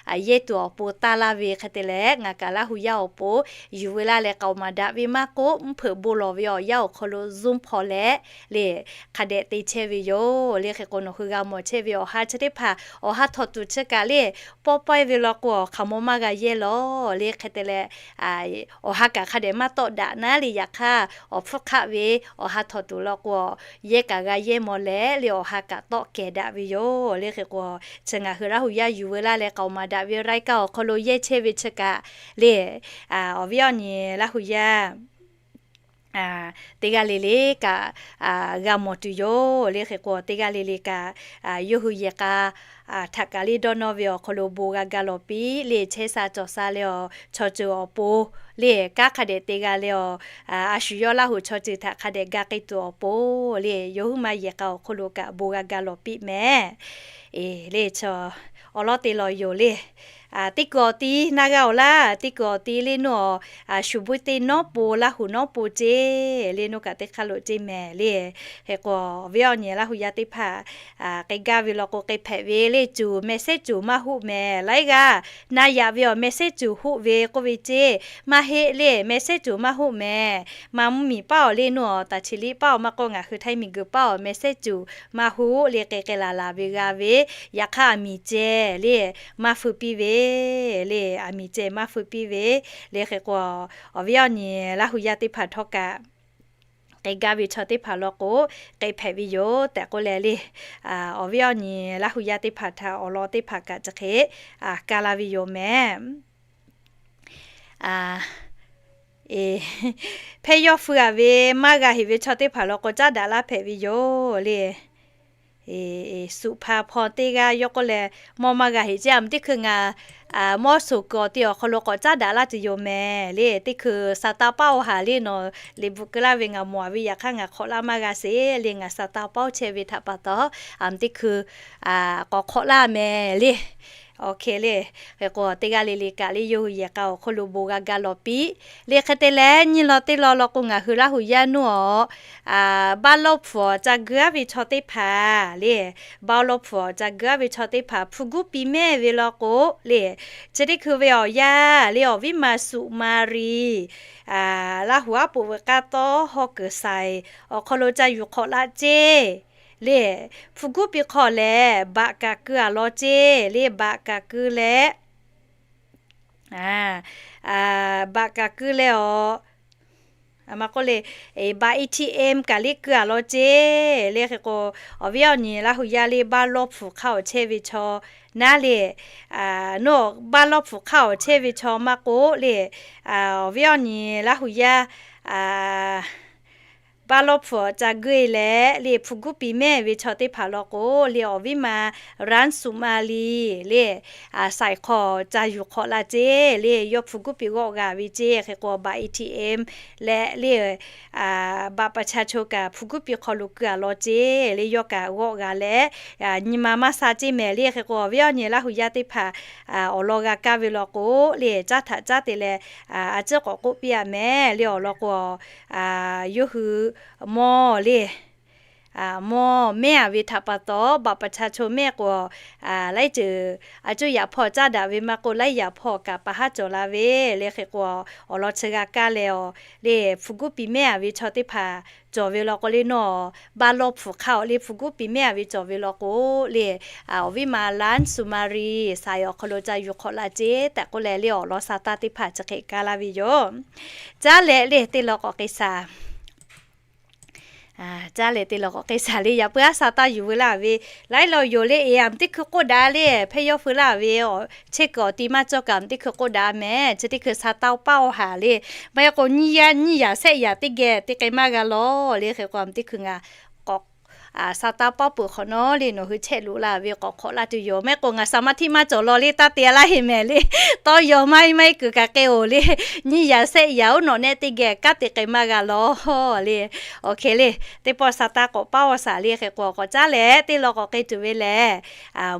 yehˇ tuˬ awˬ pon taˇ laˇ ve hk'e te leh, ngaˬ kaꞈ Laˇ hu yaˇ awˬ pon yuˬ veu laˇ leh k'aoˍ maˍ daꞈ ve maˇ k'oˆ, mvuhˇ hpeuꞈ bon lawˬ ve awˬ yanˇ awˬ hk'aw lo Zoom hpawˇ leh le, hk'a dehꞈ te chehˇ ve yoˬ le. Hk'e k'o, nawˬ hui g'a mawˬ chehˇ ve awˬ ha chi teˇ hpaˍ awˬ ha htawnˍ tuˬ chi kaꞈ le, pawˇ pawehˇ ve law k'o, awˬ hk'aˬ maw maˇ g'a yehˇ lawˬ le. Hk'e te leh, awˬ ha kaꞈ hk'a dehꞈ maˇ tawˆ daꞈ naˉ le. Yaꞈ hk'aˇ, awˬ hpfuhˇ hk'aˆ ve awˬ ha htawnˍ tuˬ law k'o, yehˇ kaꞈ g'a yehˇ maw leh le, awˬ ha kaꞈ tawˆ kehˬ daꞈ ve yoˬ le. Hk'e k'o, chi ngaˬ hui Laˇ hu yaˇ yuˬ veu laˇ leh k'aoˍ maˍ daꞈ ve รายการ awˬ hk'aw lo yehˇ chehˇ ve chi kaꞈ le, awˬ viˉ awˬ nyi Laˇ hu yaˇ teˇ g'aˇ le le kaꞈ g'a mawˬ tuˬ yoˬ le. Hk'e k'o, teˇ g'aˇ le le kaꞈ yawˇ hui yehˬ k'a htaꞈ kaꞈ le dawˇ nawˇ ve awˬ hk'aw lo bon g'a ga lawˬ piˇ le. Chehˇ sha cawˬ sha leh awˬ chaw ceuˬ awˬ pon le, kanˉ hk'a dehꞈ te g'a leh awˬ, a shu yawˇ Laˇ hu chaw ceuˬ htaꞈ hk'a dehꞈ ga k'ai tuˬ awˬ pon le, yawˇ huiˉ ma yehˬ k'a awˬ hk'aw lo kaꞈ bon g'a ga lawˬ piˇ mehˍ. Eˬ le, chaw awˬ lawn te lawˬ yoˬ le. Teˇ kuiˬ awˬ ti naˇ g'a awˬ laˇ, teˇ kuiˬ awˬ ti le nuˇ awˬ, shu buiˇ teˇ nawˉ po Laˇ hu nawˉ po ceˇ le, nuˇ kaꞈ teˇ hk'aˇ lo ceˇ mehˍ le. Hk'e k'o, awˬ viˉ awˬ nyi Laˇ hu yaˇ teˇ hpaˍ k'ai gaˇ ve law k'o, k'ai hpehꞈ ve le, cuˬ mehˍ sehˉ cuˬ maˇ hoˆ mehˍ. Laiˉ g'aˇ na yaꞈ ve awˬ mehˍ sehˉ cuˬ hoˆ ve k'oˆ ve ceˇ, maˇ heˆ le, mehˍ sehˉ cuˬ maˇ hoˆ mehˍ. Maˇ mvuhˇ miˬ paˉ awˬ le nuˇ awˬ taˍ chi liˇ paˉ awˬ maˇ k'oˆ, ngaˬ hui Htaiˇ miˬ guiˬ paˉ awˬ mehˍ sehˉ cuˬ maˇ hoˆ le, k'ai k'ai laˬ laˬ ve g'a ve. Yaꞈ hk'aˇ, aˬ miˍ ceh le maˇ feu piˇ ve le, aˬ miˍ ceh maˇ feu piˇ ve le. Hk'e k'o, awˬ viˉ awˬ nyi Laˇ hu yaˇ teˇ hpaˍ htawˇ kaꞈ k'ai gaˇ ve chaw teˇ hpaˍ law k'o, k'ai hpehꞈ ve yoˬ tehꞈ k'oˆ leh le, awˬ viˉ awˬ nyi Laˇ hu yaˇ teˇ hpaˍ htaꞈ awˬ lawn teˇ hpaˍ kaꞈ chi hk'e ka la ve yoˬ mehˍ. Hpehˇ yawˇ feu-a ve maˇ g'a heꞈ ve chaw teˇ hpaˍ law k'o, caˉ daꞈ laˇ hpehꞈ ve yoˬ le. Suꞈ hpa hpaw teˇ g'aˇ yawˇ k'oˆ leh, mawˇ maˇ g'a heꞈ ceˇ, aˬ miˍ teˇ hkui ngaˬ mawˇ soˍ kuiˬ awˬ ti awˬ hk'aw lo k'awꞈ caˉ daꞈ laˇ tuˬ yoˬ mehˍ le. Teˇ hkui sa taˇ paˉ-oˬ haˍ le, nawˬ liꞈ bvuhꞈ keu laˇ ve ngaˬ mawˬ-a ve, yaꞈ hk'aˇ ngaˬ hk'awꞈ laˇ maˇ g'a sheˍ le. Ngaˬ sa taˇ paˉ-oˬ chehˇ ve htaꞈ pa taw, aˬ miˍ teˇ hkui k'awꞈ hk'awꞈ laˇ mehˍ le. Awˬ hk'e le, hk'e k'o, teˇ g'aˇ le le kaꞈ le, yawˇ hui yehˬ k'a awˬ hk'oˆ lo bon g'a ga lawˬ piˇ le. Hk'e te leh, nyiˇ law teˇ law law k'o, ngaˬ hui Laˇ hu yaˇ nuˇ awˬ, baˆ lawˇ hpfuhˍ awˬ ca geu-aˉ ve chaw teˇ hpaˍ le, baˆ lawˇ hpfuhˍ awˬ ca geu-aˉ ve chaw teˇ hpaˍ hpu guˉ piˇ mehˇ ve law k'o le, chi teˇ hkui ve awˬ yanˇ le, awˬ viˉ ma Suꞈ ma riˍ Laˇ hu aˉ poꞈ veuꞈ k'aˇ tawˇ hawˇ kuiˬ saiˍ awˬ hk'aw lo ca yuˬ hk'awꞈ la ceˇ le. Hpu guˉ piˇ hk'aw lehˬ, baꞈ kaꞈ keu-a law ceˇ le, baꞈ kaꞈ keu leh, baꞈ kaꞈ keu leh awˬ, a ma k'oˆ le, baꞈ ATM kaꞈ le keu-a law ceˇ le. Hk'e k'o, awˬ viˉ awˬ nyi Laˇ hu yaˇ le, baˆ lawˇ hpfuhˍ hk'aˇ awˬ chehˇ ve chaw naˉ le, nawˬ baˆ lawˇ hpfuhˍ hk'aˇ awˬ chehˇ ve chaw maˇ k'oˆ le, awˬ viˉ awˬ nyi Laˇ hu yaˇ baˆ lawˇ hpfuhˍ ca geu-e leh le, hpu guˉ piˇ mehˇ ve chaw teˇ hpaˍ law k'o le, awˬ viˉ ma ร้านสุมาลี le, saiˍ hk'aw ca yuˬ hk'awꞈ la ceˇ le, yawˇ hpu guˉ piˇ g'awˆ g'a ve ceˇ. Hk'e k'o, baꞈ ATM leh le, baꞈ ประชาชน kaꞈ hpu guˉ piˇ hk'aw lo keu-a law ceˇ le, yawˇ kaꞈ g'awˆ g'a leh, nyi ma maˇ sha ceˇ mehˍ le. Hk'e k'o, awˬ viˉ awˬ nyi Laˇ hu yaˇ teˇ hpaˍ awˬ lawn g'a kaˇ ve law k'o le, caˉ htaꞈ caˉ te leh, a ciˉ k'awꞈ k'oˆ piˇ-a mehˍ le. Awˬ lawn k'o, yawˇ hui mawˇ le, mawˇ mehˇ-a ve htaꞈ pa taw, baꞈ ประชาชน mehˇ k'o, laiˉ ceuˬ a cuˇ yaꞈ hpawˇ caˉ daꞈ ve maˇ k'oˆ, laiˉ yaꞈ hpawˇ kaꞈ pa haˉ cawˬ la ve le. Hk'e k'o, awˬ lawn chi g'a kaˇ leh awˬ le, hpu guˉ piˇ mehˇ-a ve chaw teˇ hpaˍ cawˬ ve law k'o le, nawˬ baˆ lawˇ hpfuhˍ hk'aˇ awˬ le, hpu guˉ piˇ mehˇ-a ve cawˬ ve law k'o le, awˬ viˉ ma ร้านสุมาลี saiˍ awˬ hk'aw lo ca yuˬ hk'awꞈ la ceˇ tehꞈ k'oˆ leh le, awˬ lawn sa taˇ teˇ hpaˍ chi hk'e kaˇ laˇ ve yoˬ. Caˉ leh le, teˇ law k'awꞈ k'ai shaˍ. Caˉ leh teˇ law k'awꞈ k'ai shaˍ le, yaꞈ puiˉ aˉ sa taˇ yuˬ veu laˇ ve, laiˉ law yoˬ le. Eˬ, aˬ miˍ teˇ hkui k'oˆ daꞈ le, hpehˇ yawˇ feu laˇ ve, chehˇ kuiˬ awˬ ti maˇ cawˇ kaꞈ aˬ miˍ teˇ hkui k'oˆ daꞈ mehˍ. Chi teˇ hkui sa taˇ paˇ-oˬ haˍ le. Maˇ heˆ k'o, nyiˇ yaˇ nyiˇ yaꞈ shehˆ yaꞈ teˇ geh teˇ k'ai maˇ g'a lawˬ le. Hk'e k'o, aˬ miˍ teˇ hkui ngaˬ k'awꞈ Saˍtanˍ pawˇ peuˬ hk'awꞈ nawˉ le nawˬ hui chehˇ loꞈ la ve k'awꞈ hk'awꞈ laˇ tuˬ yoˬ. Maˇ heˆ k'o ngaˬ saˍmaˍhtiˆ maˇ cawˬ law le taˇ te laˇ heˆ mehˍ le. Tawˇ yaw maˇ maˇ heˆ kuiˬ kaꞈ k'e-oˬ le. Nyiˇ yaꞈ sehˆ yaꞈ oˉ nawꞈ nehˆ teˇ geh kanˉ te k'ai maˇ g'a law le. Awˬ hk'e le, teˇ pawˆ Saˍtanˍ k'awꞈ paˉ aw shaˍ le hk'e k'o k'awꞈ caˉ leh teˇ law k'awꞈ k'e tuˬ ve lehˬ,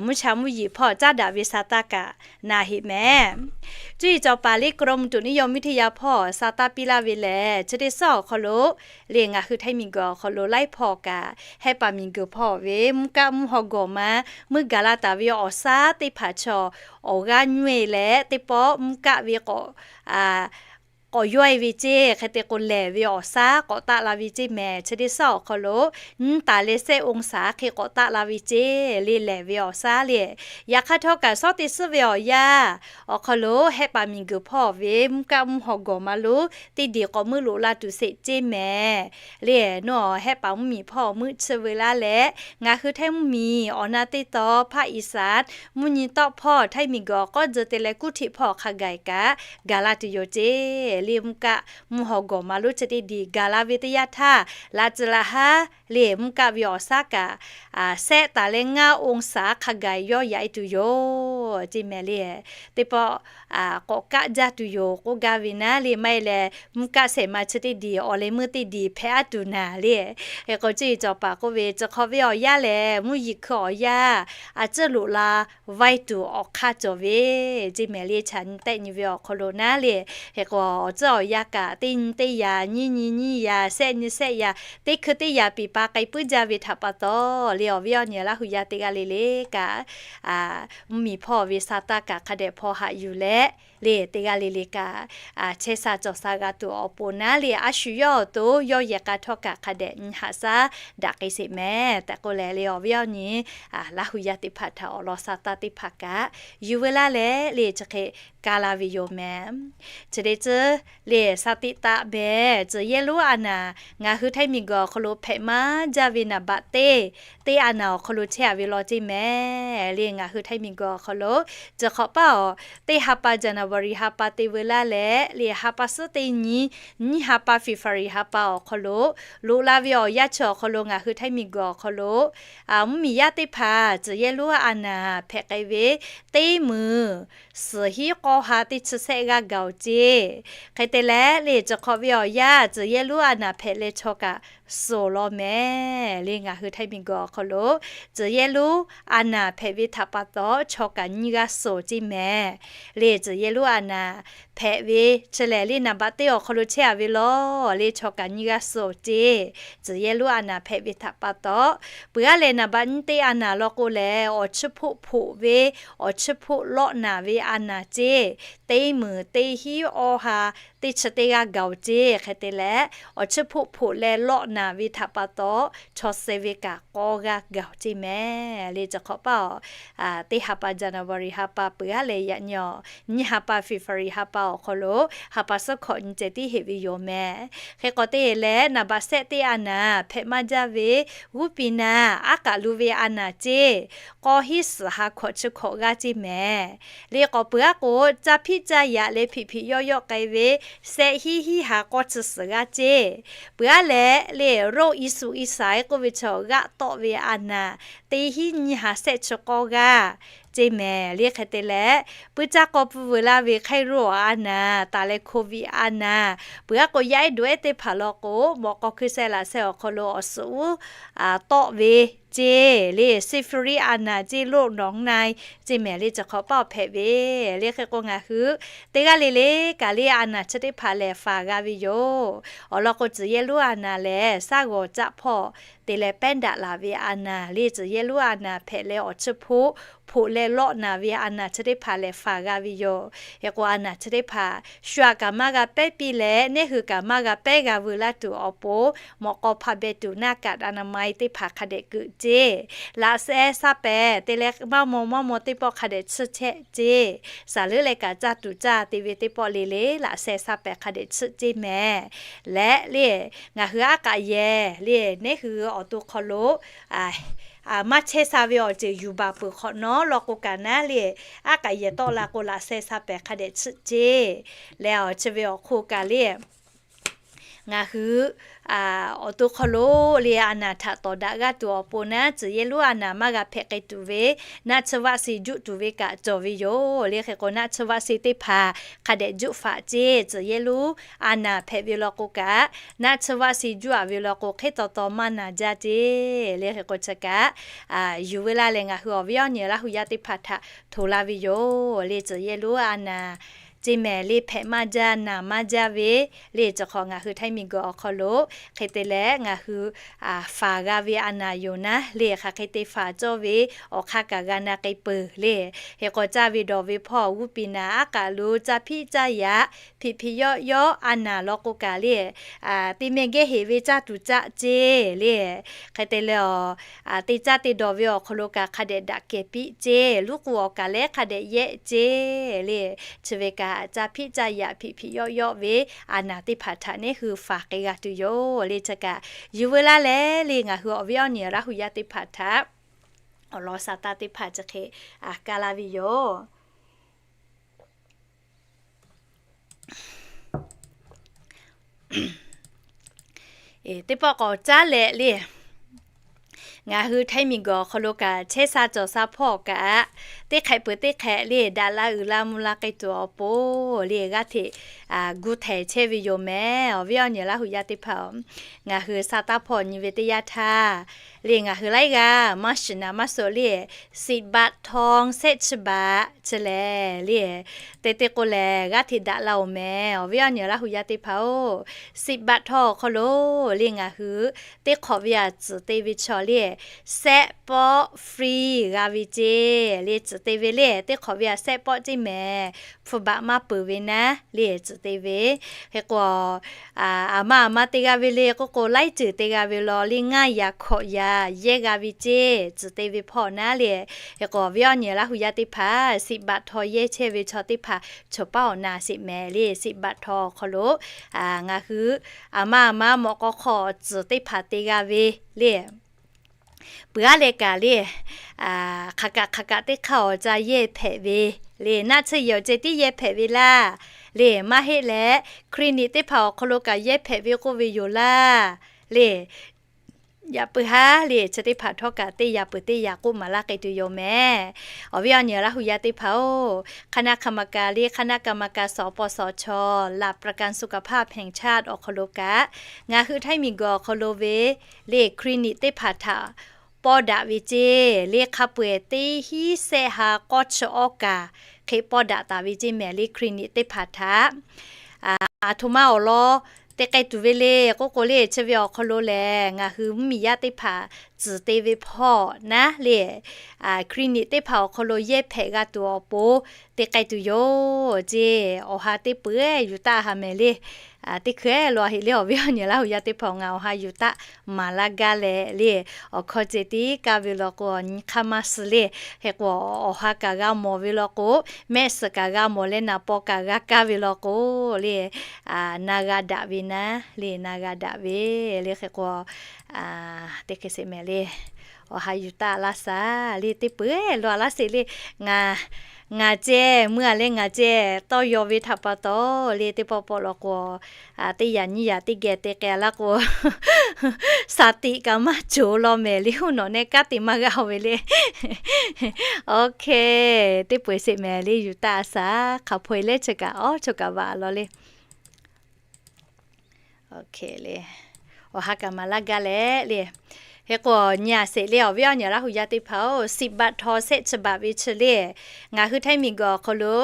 mvuhˇ cha mvuhˇ yeˬ hpawˇ caˉ daꞈ ve Saˍtanˍ kaꞈ na heꞈ mehˍ. Cuˇ yiˍ cawˬ paˍ le กรมอุตุนิยมวิทยา hpawˇ Saˍtanˍ piˇ laˇ ve lehˬ, chi teˇ suhˉ awˬ hk'aw lo le ngaˬ hui htaiˇ miˬguiˬ awˬ hk'aw lo laiˉ hpawˇ kaꞈ hehˆ paˍ miˬguiˬ hpawˇ ve mvuhˇ kaˆ mvuhˇ haw gawˬ ma meuˇ gaˬ la taˍ ve awˬ shaˉ teˇ hpaˍ chaw awˬ g'aˇ nyuˇ e leh teˇ pawˆ mvuhˇ kaˆ ve k'awꞈ k'awꞈ yawˇ e ve ceˇ. Hk'e te k'o lehˬ ve awˬ shaˉ k'awꞈ taˆ la ve ceˇ mehˍ. Chi teˇ suhˉ awˬ hk'aw lo nyiˇ taˍ leh sehˆ องศา hk'e k'awꞈ taˆ la ve ceˇ le lehˬ ve awˬ shaˉ le. Yaꞈ hk'aˇ htawˇ kaꞈ shawˉ teˇ suhˉ ve awˬ yanˇ awˬ hk'aw lo hehˆ paˍ miˬguiˬ hpawˇ ve mvuhˇ kaˆ mvuhˇ haw gawˬ ma lo teˇ diˬ k'awꞈ meuˇ loꞈ la tuˬ sheˍ ceˇ mehˍ le. Nawˬ hehˆ paˍ mvuhˇ miˬ hpawˇ meuˇ chi ve laˇ leh, ngaˬ hui htaiˇ mvuhˇ miˬ awˬ na teˇ taw ภาคอีสาน mvuhˇ nyi tawˆ hpawˇ htaiˇ miˬguiˬ awˬ k'awˉ dzuh te leh kuˇ htiꞈ hpawˇ hk'a gaˬ kaꞈ gaˬ la tuˬ yoˬ ceˇ le. Mvuhˇ kaˆ mvuhˇ haw gawˬ ma lo chi teˇ diˬ gaˬ la ve teˇ yanˇ htaˇ, laꞈ tcuhˍ laꞈ haˉ le mvuhˇ kaˆ ve awˬ shaˉ kaꞈ sehˆ taˍ leh ngaˇ องศา hk'a gaˬ yawˇ yaꞈ e tuˬ yoˬ ceˇ mehˍ le. Teˇ pawˆ k'awꞈ kaˆ jaˇ tuˬ yoˬ k'oˆ gaˇ ve naˉ le maˇ heˆ leh, mvuhˇ kaˆ shehˍ ma chi teˇ diˬ awˬ leh meuˇ teˇ diˬ hpehꞈ aˉ tuˬ naˍ le. Hk'e k'o cuˇ yiˍ cawˬ paˍ k'oˆ ve, chi hk'awꞈ ve awˬ yanˇ lehˬ mvuhˇ yeˬ hkui awˬ yanˇ a ciˉ loꞈ la vaiˇ tuˬ awˬ hk'aˇ cawˬ ve ceˇ mehˍ le. Chaꞈ nyi tehˆ nyi ve awˬ hk'aw lo naˉ le, hk'e k'o awˬ tcuhˉ awˬ yanˇ kaꞈ teˇ nyi teˇ yaꞈ, nyiˇ nyi nyiˇ yaꞈ, sehˆ nyi sehˆ yaꞈ, teˇ hkui teˇ yaꞈ piˍ pa k'ai puiˉ jaˇ ve htaꞈ pa taw le awˬ viˉ awˬ nyi Laˇ hu yaˇ teˇ g'aˇ le le kaꞈ mvuhˇ miˬ hpawˇ ve Saˍtanˍ kaꞈ hk'a dehꞈ hpaw haꞈ yuˬ leh le teˇ g'aˇ le le kaꞈ chehˇ sha cawˬ sha g'a tuˬ awˬ pon naˉ le a shu yawˇ awˬ to yawˇ yehˬ k'a htawˇ kaꞈ hk'a dehꞈ nyi haꞈ shaˉ daꞈ k'ai sheˍ mehˍ tehꞈ k'oˆ leh le awˬ viˉ awˬ nyi Laˇ hu yaˇ teˇ hpaˍ htaꞈ awˬ lawn Saˍtanˍ teˇ hpaˍ kaꞈ yuˬ veu laˇ leh le chi hk'e ka la ve yoˬ mehˍ. Chi teˇ tcuhˉ le sha tiꞈ taˆ mehˍ. Tcuh yehˇ lonˉ a naˍ ngaˬ hui htaiˇ miˬguiˬ awˬ hk'aw lo hpehꞈ maˇ jaˇ ve naˍ baꞈ teˇ teˇ a naˍ awˬ hk'aw lo chehˇ a ve law ceˇ mehˍ le. Ngaˬ hui htaiˇ miˬguiˬ awˬ hk'aw lo ceuˬ hk'awꞈ paˇ awˬ teˇ ha pa January ha pa te veu laˇ leh le ha pa suhˉ teˇ nyi, nyiˇ ha pa February ha pa awˬ hk'aw lo loꞈ la ve awˬ yanˇ chi awˬ hk'aw lo ngaˬ hui htaiˇ miˬguiˬ awˬ hk'aw lo mvuhˇ miˬ yaˇ teˇ hpaˍ tcuh yehˇ lonˉ a naˍ hpehꞈ k'ai ve teˇ meunˍ suhˍ hiˉ k'awˇ ha teˇ chi sehˆ g'aˇ gaˬ oˬ ceˇ. Hk'e te leh le ceuˬ hk'awꞈ ve awˬ yanˇ tcuh yehˇ lonˉ a naˍ hpehꞈ leh chaw kaꞈ suhˍ law mehˍ le. Ngaˬ hui htaiˇ miˬguiˬ awˬ hk'aw lo tcuh yehˇ lonˉ a naˍ hpehꞈ ve htaꞈ pa taw chaw kaꞈ nyiˇ g'aˇ suhˍ ceˇ mehˍ le. Tcuh yehˇ lonˉ a naˍ hpehꞈ ve chi lehˬ le naˍ baꞈ teˇ awˬ hk'aw lo chehˇ a ve law le chaw kaꞈ nyiˇ g'aˇ suhˍ ceˇ. Tcuh yehˇ lonˉ a naˍ hpehꞈ ve htaꞈ pa taw, peuˬ aˉ leh naˍ baꞈ nyiˇ teˇ a naˍ law k'o lehˬ awˬ chiˇ hpoˆ hpoꞈ ve, awˬ chiˇ hpoˆ lawˆ naˍ ve a naˍ ceˇ, teˇ meunˍ teˇ hiˉ awˇ ha teˇ chi teˇ g'aˇ gaˬ oˬ ceˇ. Hk'e te leh awˬ chiˇ hpoˆ hpoꞈ leh lawˆ naˍ ve htaꞈ pa taw chaw suh ve kaꞈ k'awˇ g'aˇ gaˬ oˬ ceˇ mehˍ le. Ceuˬ hk'awꞈ paˇ awˬ teˇ ha pa January ha pa peuˬ aˉ leh yaꞈ nyi awˬ nyiˇ ha pa February ha pa awˬ hk'aw lo ha pa suhˉ hkawꞈ nyi ceh tiˉ heˆ ve yoˬ mehˍ. Hk'e k'awꞈ te leh naˍ baꞈ sehˆ teˇ a naˍ hpehꞈ maˇ jaˇ ve g'uˇ piˍ naˍ aˉ k'aꞈ lu ve a naˍ ceˇ, k'awˇ hiˉ suhˍ ha hkawꞈ chi hkawꞈ g'aˇ ceˇ mehˍ le. K'awꞈ peuˬ aˉ k'o caˇ hpiˆ caˇ yaꞈ leh hpiꞈ hpiꞈ yawˆ yawˆ k'ai ve sehˆ hiˉ hiˉ ha k'awˇ chi suhˍ g'aˇ ceˇ. Peuˬ aˉ leh le โรคอีสุกอีใส k'oˆ ve chaw g'aˆ tawˆ ve a naˍ teˇ hiˉ nyiˇ ha sehˆ chi k'awˇ g'aˇ ceˇ mehˍ le. Hk'e te leh puiˇ caˇ k'aw pfuhˇ veu laˇ ve ไข้หวัด a naˍ taˍ leh โควิด a naˍ, peuˬ aˉ k'o yaˇ ehˉ dawˬ ehˉ teˇ hpaˍ law k'o mawꞈ k'aw hkui sheh laꞈ sheh awˬ hk'aw lo awˬ suhˍ uˉ tawˆ ve ceˇ le, syphilis a naˍ ceˇ, โรคหนองใน ceˇ mehˍ le. Ceuˬ hk'awꞈ paˇ awˬ hpehꞈ ve le. Hk'e k'o ngaˬ hui teˇ g'aˇ le le kaꞈ le a naˍ chi teˇ hpaˍ lehˬ faˍ g'a ve yoˬ. Awˬ lawn k'o tcuh yehˇ lonˉ a naˍ lehˬ shaˉ g'awˬ caˆ hpawˇ te leh pehˉ daꞈ laˬ ve a naˍ le. Tcuh yehˇ lonˉ a naˍ hpehꞈ leh awˬ chiˇ hpoˆ hpoꞈ leh lawˆ naˍ ve a naˍ chi teˇ hpaˍ lehˬ faˍ g'a ve yoˬ. Hk'e k'o a naˍ chi teˇ hpaˍ shu aꞈ kaꞈ maˇ g'a pehˉ piˇ leh neˇ hui kaꞈ maˇ g'a pehˉ g'a veu laˇ tuˬ awˬ pon mawꞈ k'aw hpa beh tuˬ naˇ kaꞈ อนามัย teˇ hpaˍ hk'a dehꞈ keuꞈ ceˇ. Laꞈ sheh sha pehˍ te leh maˇ maw maˇ maw teˇ pawˆ hk'a dehꞈ chiˇ chehˆ ceˇ. Shaˍ leuˉ leh kaꞈ caˇ tuˬ caˇ te ve teˇ pawˆ le le laꞈ sheh sha pehˍ hk'a dehꞈ chiˇ ceˇ mehˍ. Leh le ngaˬ hui aˉ k'aꞈ yehˬ le neˇ hui awˬ to hk'aw lo maˇ chehˇ sha ve awˬ ceuˬ yuˬ baˬ peuˬ hk'awꞈ nawˉ law k'o kaꞈ naˉ le aˉ k'aꞈ yehˬ tawˆ la k'o laꞈ sheh sha pehˍ hk'a dehꞈ chiˇ ceˇ. Leh awˬ chi ve awˬ hk'oˆ kaꞈ le Ngaˬ hui awˬ to hk'aw lo le a naˬ htaꞈ tawˍ daꞈ g'aˇ tuˬ awˬ pon naˉ, tcuhˍ yehˇ lonˉ a naˬ maˇ g'a hpehꞈ k'ai tuˬ ve, naˆ tsuhˇ vaˆ se juˆ tuˬ ve kaꞈ cawˬ ve yoˬ le. Hk'e k'o, naˆ tsuhˇ vaˆ se teˇ hpaˍ hk'a dehꞈ juˆ faꞈ ceˇ. Tcuhˍ yehˇ lonˉ a naˬ hpehꞈ ve law k'o kaꞈ, naˆ tsuhˇ vaˆ se juˆ a ve law k'o, hk'e taw taw maˇ naˬ jaˇ ceˇ le. Hk'e k'o, chi kaꞈ yuˬ veu laˇ leh ngaˬ hui awˬ viˉ awˬ nyi Laˇ hu yaˇ teˇ hpaˍ htaꞈ htoꞈ la ve yoˬ le. Tcuhˍ yehˇ lonˉ a naˬ ceˇ mehˍ le, hpehꞈ maˇ jaˇ, naˬ maˇ jaˇ ve le. Chi hk'awꞈ ngaˬ hui htaiˇ miˬ guiˬ awˬ hk'aw lo hk'e te leh ngaˬ hui faˍ g'a ve a naˬ yoˬ naˉ le. Hk'aˬ hk'e te faˍ cawˇ ve awˬ hk'aˇ kaꞈ g'a na k'ai peuˬ le. Hk'e k'o, caˇ ve dawˬ ve hpawˇ g'uˇ piˍ naˍ aˉ k'aꞈ lo caˇ hpiˆ caˇ yaꞈ hpiꞈ hpiꞈ yawˆ yawˆ a naˬ law k'o kaꞈ le, teˇ mehˇ gehˇ heˍ ve caˇ tuˬ caˆ ceˇ le. Hk'e te leh, te caˇ te dawˬ ve awˬ hk'aw lo kaꞈ hk'a dehꞈ daꞈ kehˬ piˆ ceˇ. Luˉ k'u awˬ kaˬ lehˉ hk'a dehꞈ yehˆ ceˇ le. Chi ve kaꞈ caˇ hpiˆ caˇ yaꞈ hpiꞈ hpiꞈ yawˆ yawˆ ve a naˬ teˇ hpaˍ htaꞈ neˉ hui faˍ k'ai g'a tuˬ yoˬ le. Chi kaꞈ yuˬ veu laˇ leh le, ngaˬ hui awˬ viˉ awˬ nyi Laˇ hu yaˇ teˇ hpaˍ htaꞈ awˬ lawn sa taˇ teˇ hpaˍ chi hk'e kaˇ laˇ ve yoˬ. Teˇ pawˆ k'awꞈ caˉ leh le, ngaˬ hui htaiˇ miˬ guiˬ awˬ hk'aw lo kaꞈ chehˇ sha cawˬ sha hpawˇ kaꞈ, teˇ hk'ehꞈ peuˬ teˇ hk'ehꞈ le daꞈ la uiˍ la mvuh la k'ai tuˬ awˬ pon le g'aˇ hteꞈ gu htehˍ chehˇ ve yoˬ mehˍ. Awˬ viˉ awˬ nyi Laˇ hu yaˇ teˇ hpaˍ-oˬ, ngaˬ hui sa taˇ hpawˇ nyi ve teˇ yanˇ htaˇ le, ngaˬ hui laiˉ g'aˇ maˇ shiˍ naˍ maˇ suh le, siꞈ baꞈ htaw sehˆ chi baꞈ chi lehˬ le, te te k'o lehˬ g'aˇ hteꞈ daꞈ la-oˬ mehˍ. Awˬ viˉ awˬ nyi Laˇ hu yaˇ teˇ hpaˍ-oˬ, siꞈ baꞈ htaw awˬ hk'aw lo le ngaˬ hui teˇ hk'awꞈ ve aꞈ tcuhˍ te ve chaw le, sehˆ pawˆ free g'a ve ceˇ le. Tcuhˍ te ve le teˇ hk'awꞈ ve aꞈ sehˆ pawˆ ceˇ mehˍ, hpu baꞈ maˇ peuˬ ve naˉ le tcuhˍ te ve. Hk'e k'o, aˬ ma aˬ ma te g'a ve le k'oˆ k'o, laiˉ ceuˬ te g'a ve law le ngaˇ yaꞈ hkawꞈ yaꞈ yehˇ g'a ve ceˇ tcuhˍ te ve hpawˇ naˉ le. Hk'e k'o, awˬ viˉ awˬ nyi Laˇ hu yaˇ teˇ hpaˍ siꞈ baꞈ htaw yehˇ chehˇ ve chaw teˇ hpaˍ chawˬ paˉ awˬ na sheˍ mehˍ le. Siꞈ baꞈ htaw awˬ hk'aw lo ngaˬ hui aˬ ma aˬ ma mawꞈ k'aw hk'aw tcuhˍ teˇ hpaˍ te g'a ve le, peuˬ aˉ leh kaꞈ le, hk'aˬ kaꞈ hk'aˬ kaꞈ teˇ hk'aˇ awˬ ca yehˇ hpehꞈ ve le. Naˆ tsuhˇ yehˬ awˬ ceh tiˉ yehˇ hpehꞈ ve laˇ le, maˇ heˆ leh clinic teˇ hpaˍ awˬ hk'aw lo kaꞈ yehˇ hpehꞈ ve k'oˆ ve yoˬ laˇ le. Yaꞈ puiˉ haˉ le chi teˇ hpaˍ htawˇ kaꞈ teˇ yaꞈ peuˬ teˇ yaꞈ k'oˆ maˍ laˇ k'ai tuˬ yoˬ mehˍ. Awˬ viˉ awˬ nyi Laˇ hu yaˇ teˇ hpaˍ-oˬ, คณะกรรมการ le คณะกรรมการ สปสช หลักประกันสุขภาพแห่งชาติ awˬ hk'aw lo kaꞈ, ngaˬ hui htaiˇ miˬ guiˬ awˬ hk'aw lo ve le clinic teˇ hpaˍ htaꞈ pawˇ daꞈ ve ceˇ le. Hk'a peu-eˬ teˇ hinˉ sehˆ ha k'awˇ chi awˇ kaꞈ hk'e pawˇ daꞈ taˍ ve ceˇ mehˍ le clinic teˇ hpaˍ htaꞈ. Aˬ htoꞈ ma awˬ lawn te k'ai tuˬ ve le k'oˆ k'o le, chi ve awˬ hk'aw lo lehˬ ngaˬ hui mvuhˇmiˬ yaˇ teˇ hpaˍ tcuhˍ te ve hpawˇ naˉ le, clinic teˇ hpaˍ awˬ hk'aw lo yehˇ hpehꞈ g'a tuˬ awˬ pon te k'ai tuˬ yoˬ ceˇ. Awˬ ha teˇ peuˬ yuˬ taˆ ha mehˍ le. Teˇ hkui-eˬ lo heˆ le, awˬ viˉ awˬ nyi Laˇ hu yaˇ teˇ hpaˍ ngaˬ awˬ ha yuˬ taˆ maˍ laˇ gaˇ leh le, awˬ hkawˇ ceh tiˉ kaˇ ve law k'o, nyi hk'aˇ maˇ suh le. Hk'e k'o, awˬ ha kaꞈ g'a mawˬ ve law k'o, mehˆ suhˍ kaꞈ g'a mawˬ leh naˍ paw kaꞈ g'a kaˇ ve law k'o le, na g'a daꞈ ve naˉ le, na g'a daꞈ ve le. Hk'e k'o, teˇ hk'e sheˍ mehˍ le, awˬ ha yuˬ taˆ laˇ shaˍ le. Teˇ peuˬ lo a laˇ sheˍ le. Ngaˬ, ngaˬ ceh mui a leh ngaˬ ceh tawˇ yaw ve htaꞈ pa taw le, teˇ pawˆ pawˆ law k'o, teˇ yaꞈ nyiˇ yaꞈ teˇ geh te k'ai laˇ k'o, shaˍ tiꞈ kaꞈ maˇ cawˬ law mehˍ le. Huˉ nawˬ neh kanˉ te maˇ g'a ve le. Okay, teˇ peuˬ sheˍ mehˍ le, yuˬ taˆ a shaˍ. Hk'aˬ hpaw-e leh chi kaꞈ awˬ chaw kaꞈ vaꞈ law le. Okay le, awˬ ha kaꞈ maˍ laˇ gaˇ leh le. Hk'e k'o, nyi a sheˍ le, awˬ viˉ awˬ nyi Laˇ hu yaˇ teˇ hpaˍ-oˬ, siꞈ baꞈ htaw sehˆ chi baꞈ ve chi le, ngaˬ hui htaiˇ miˬ guiˬ awˬ hk'aw lo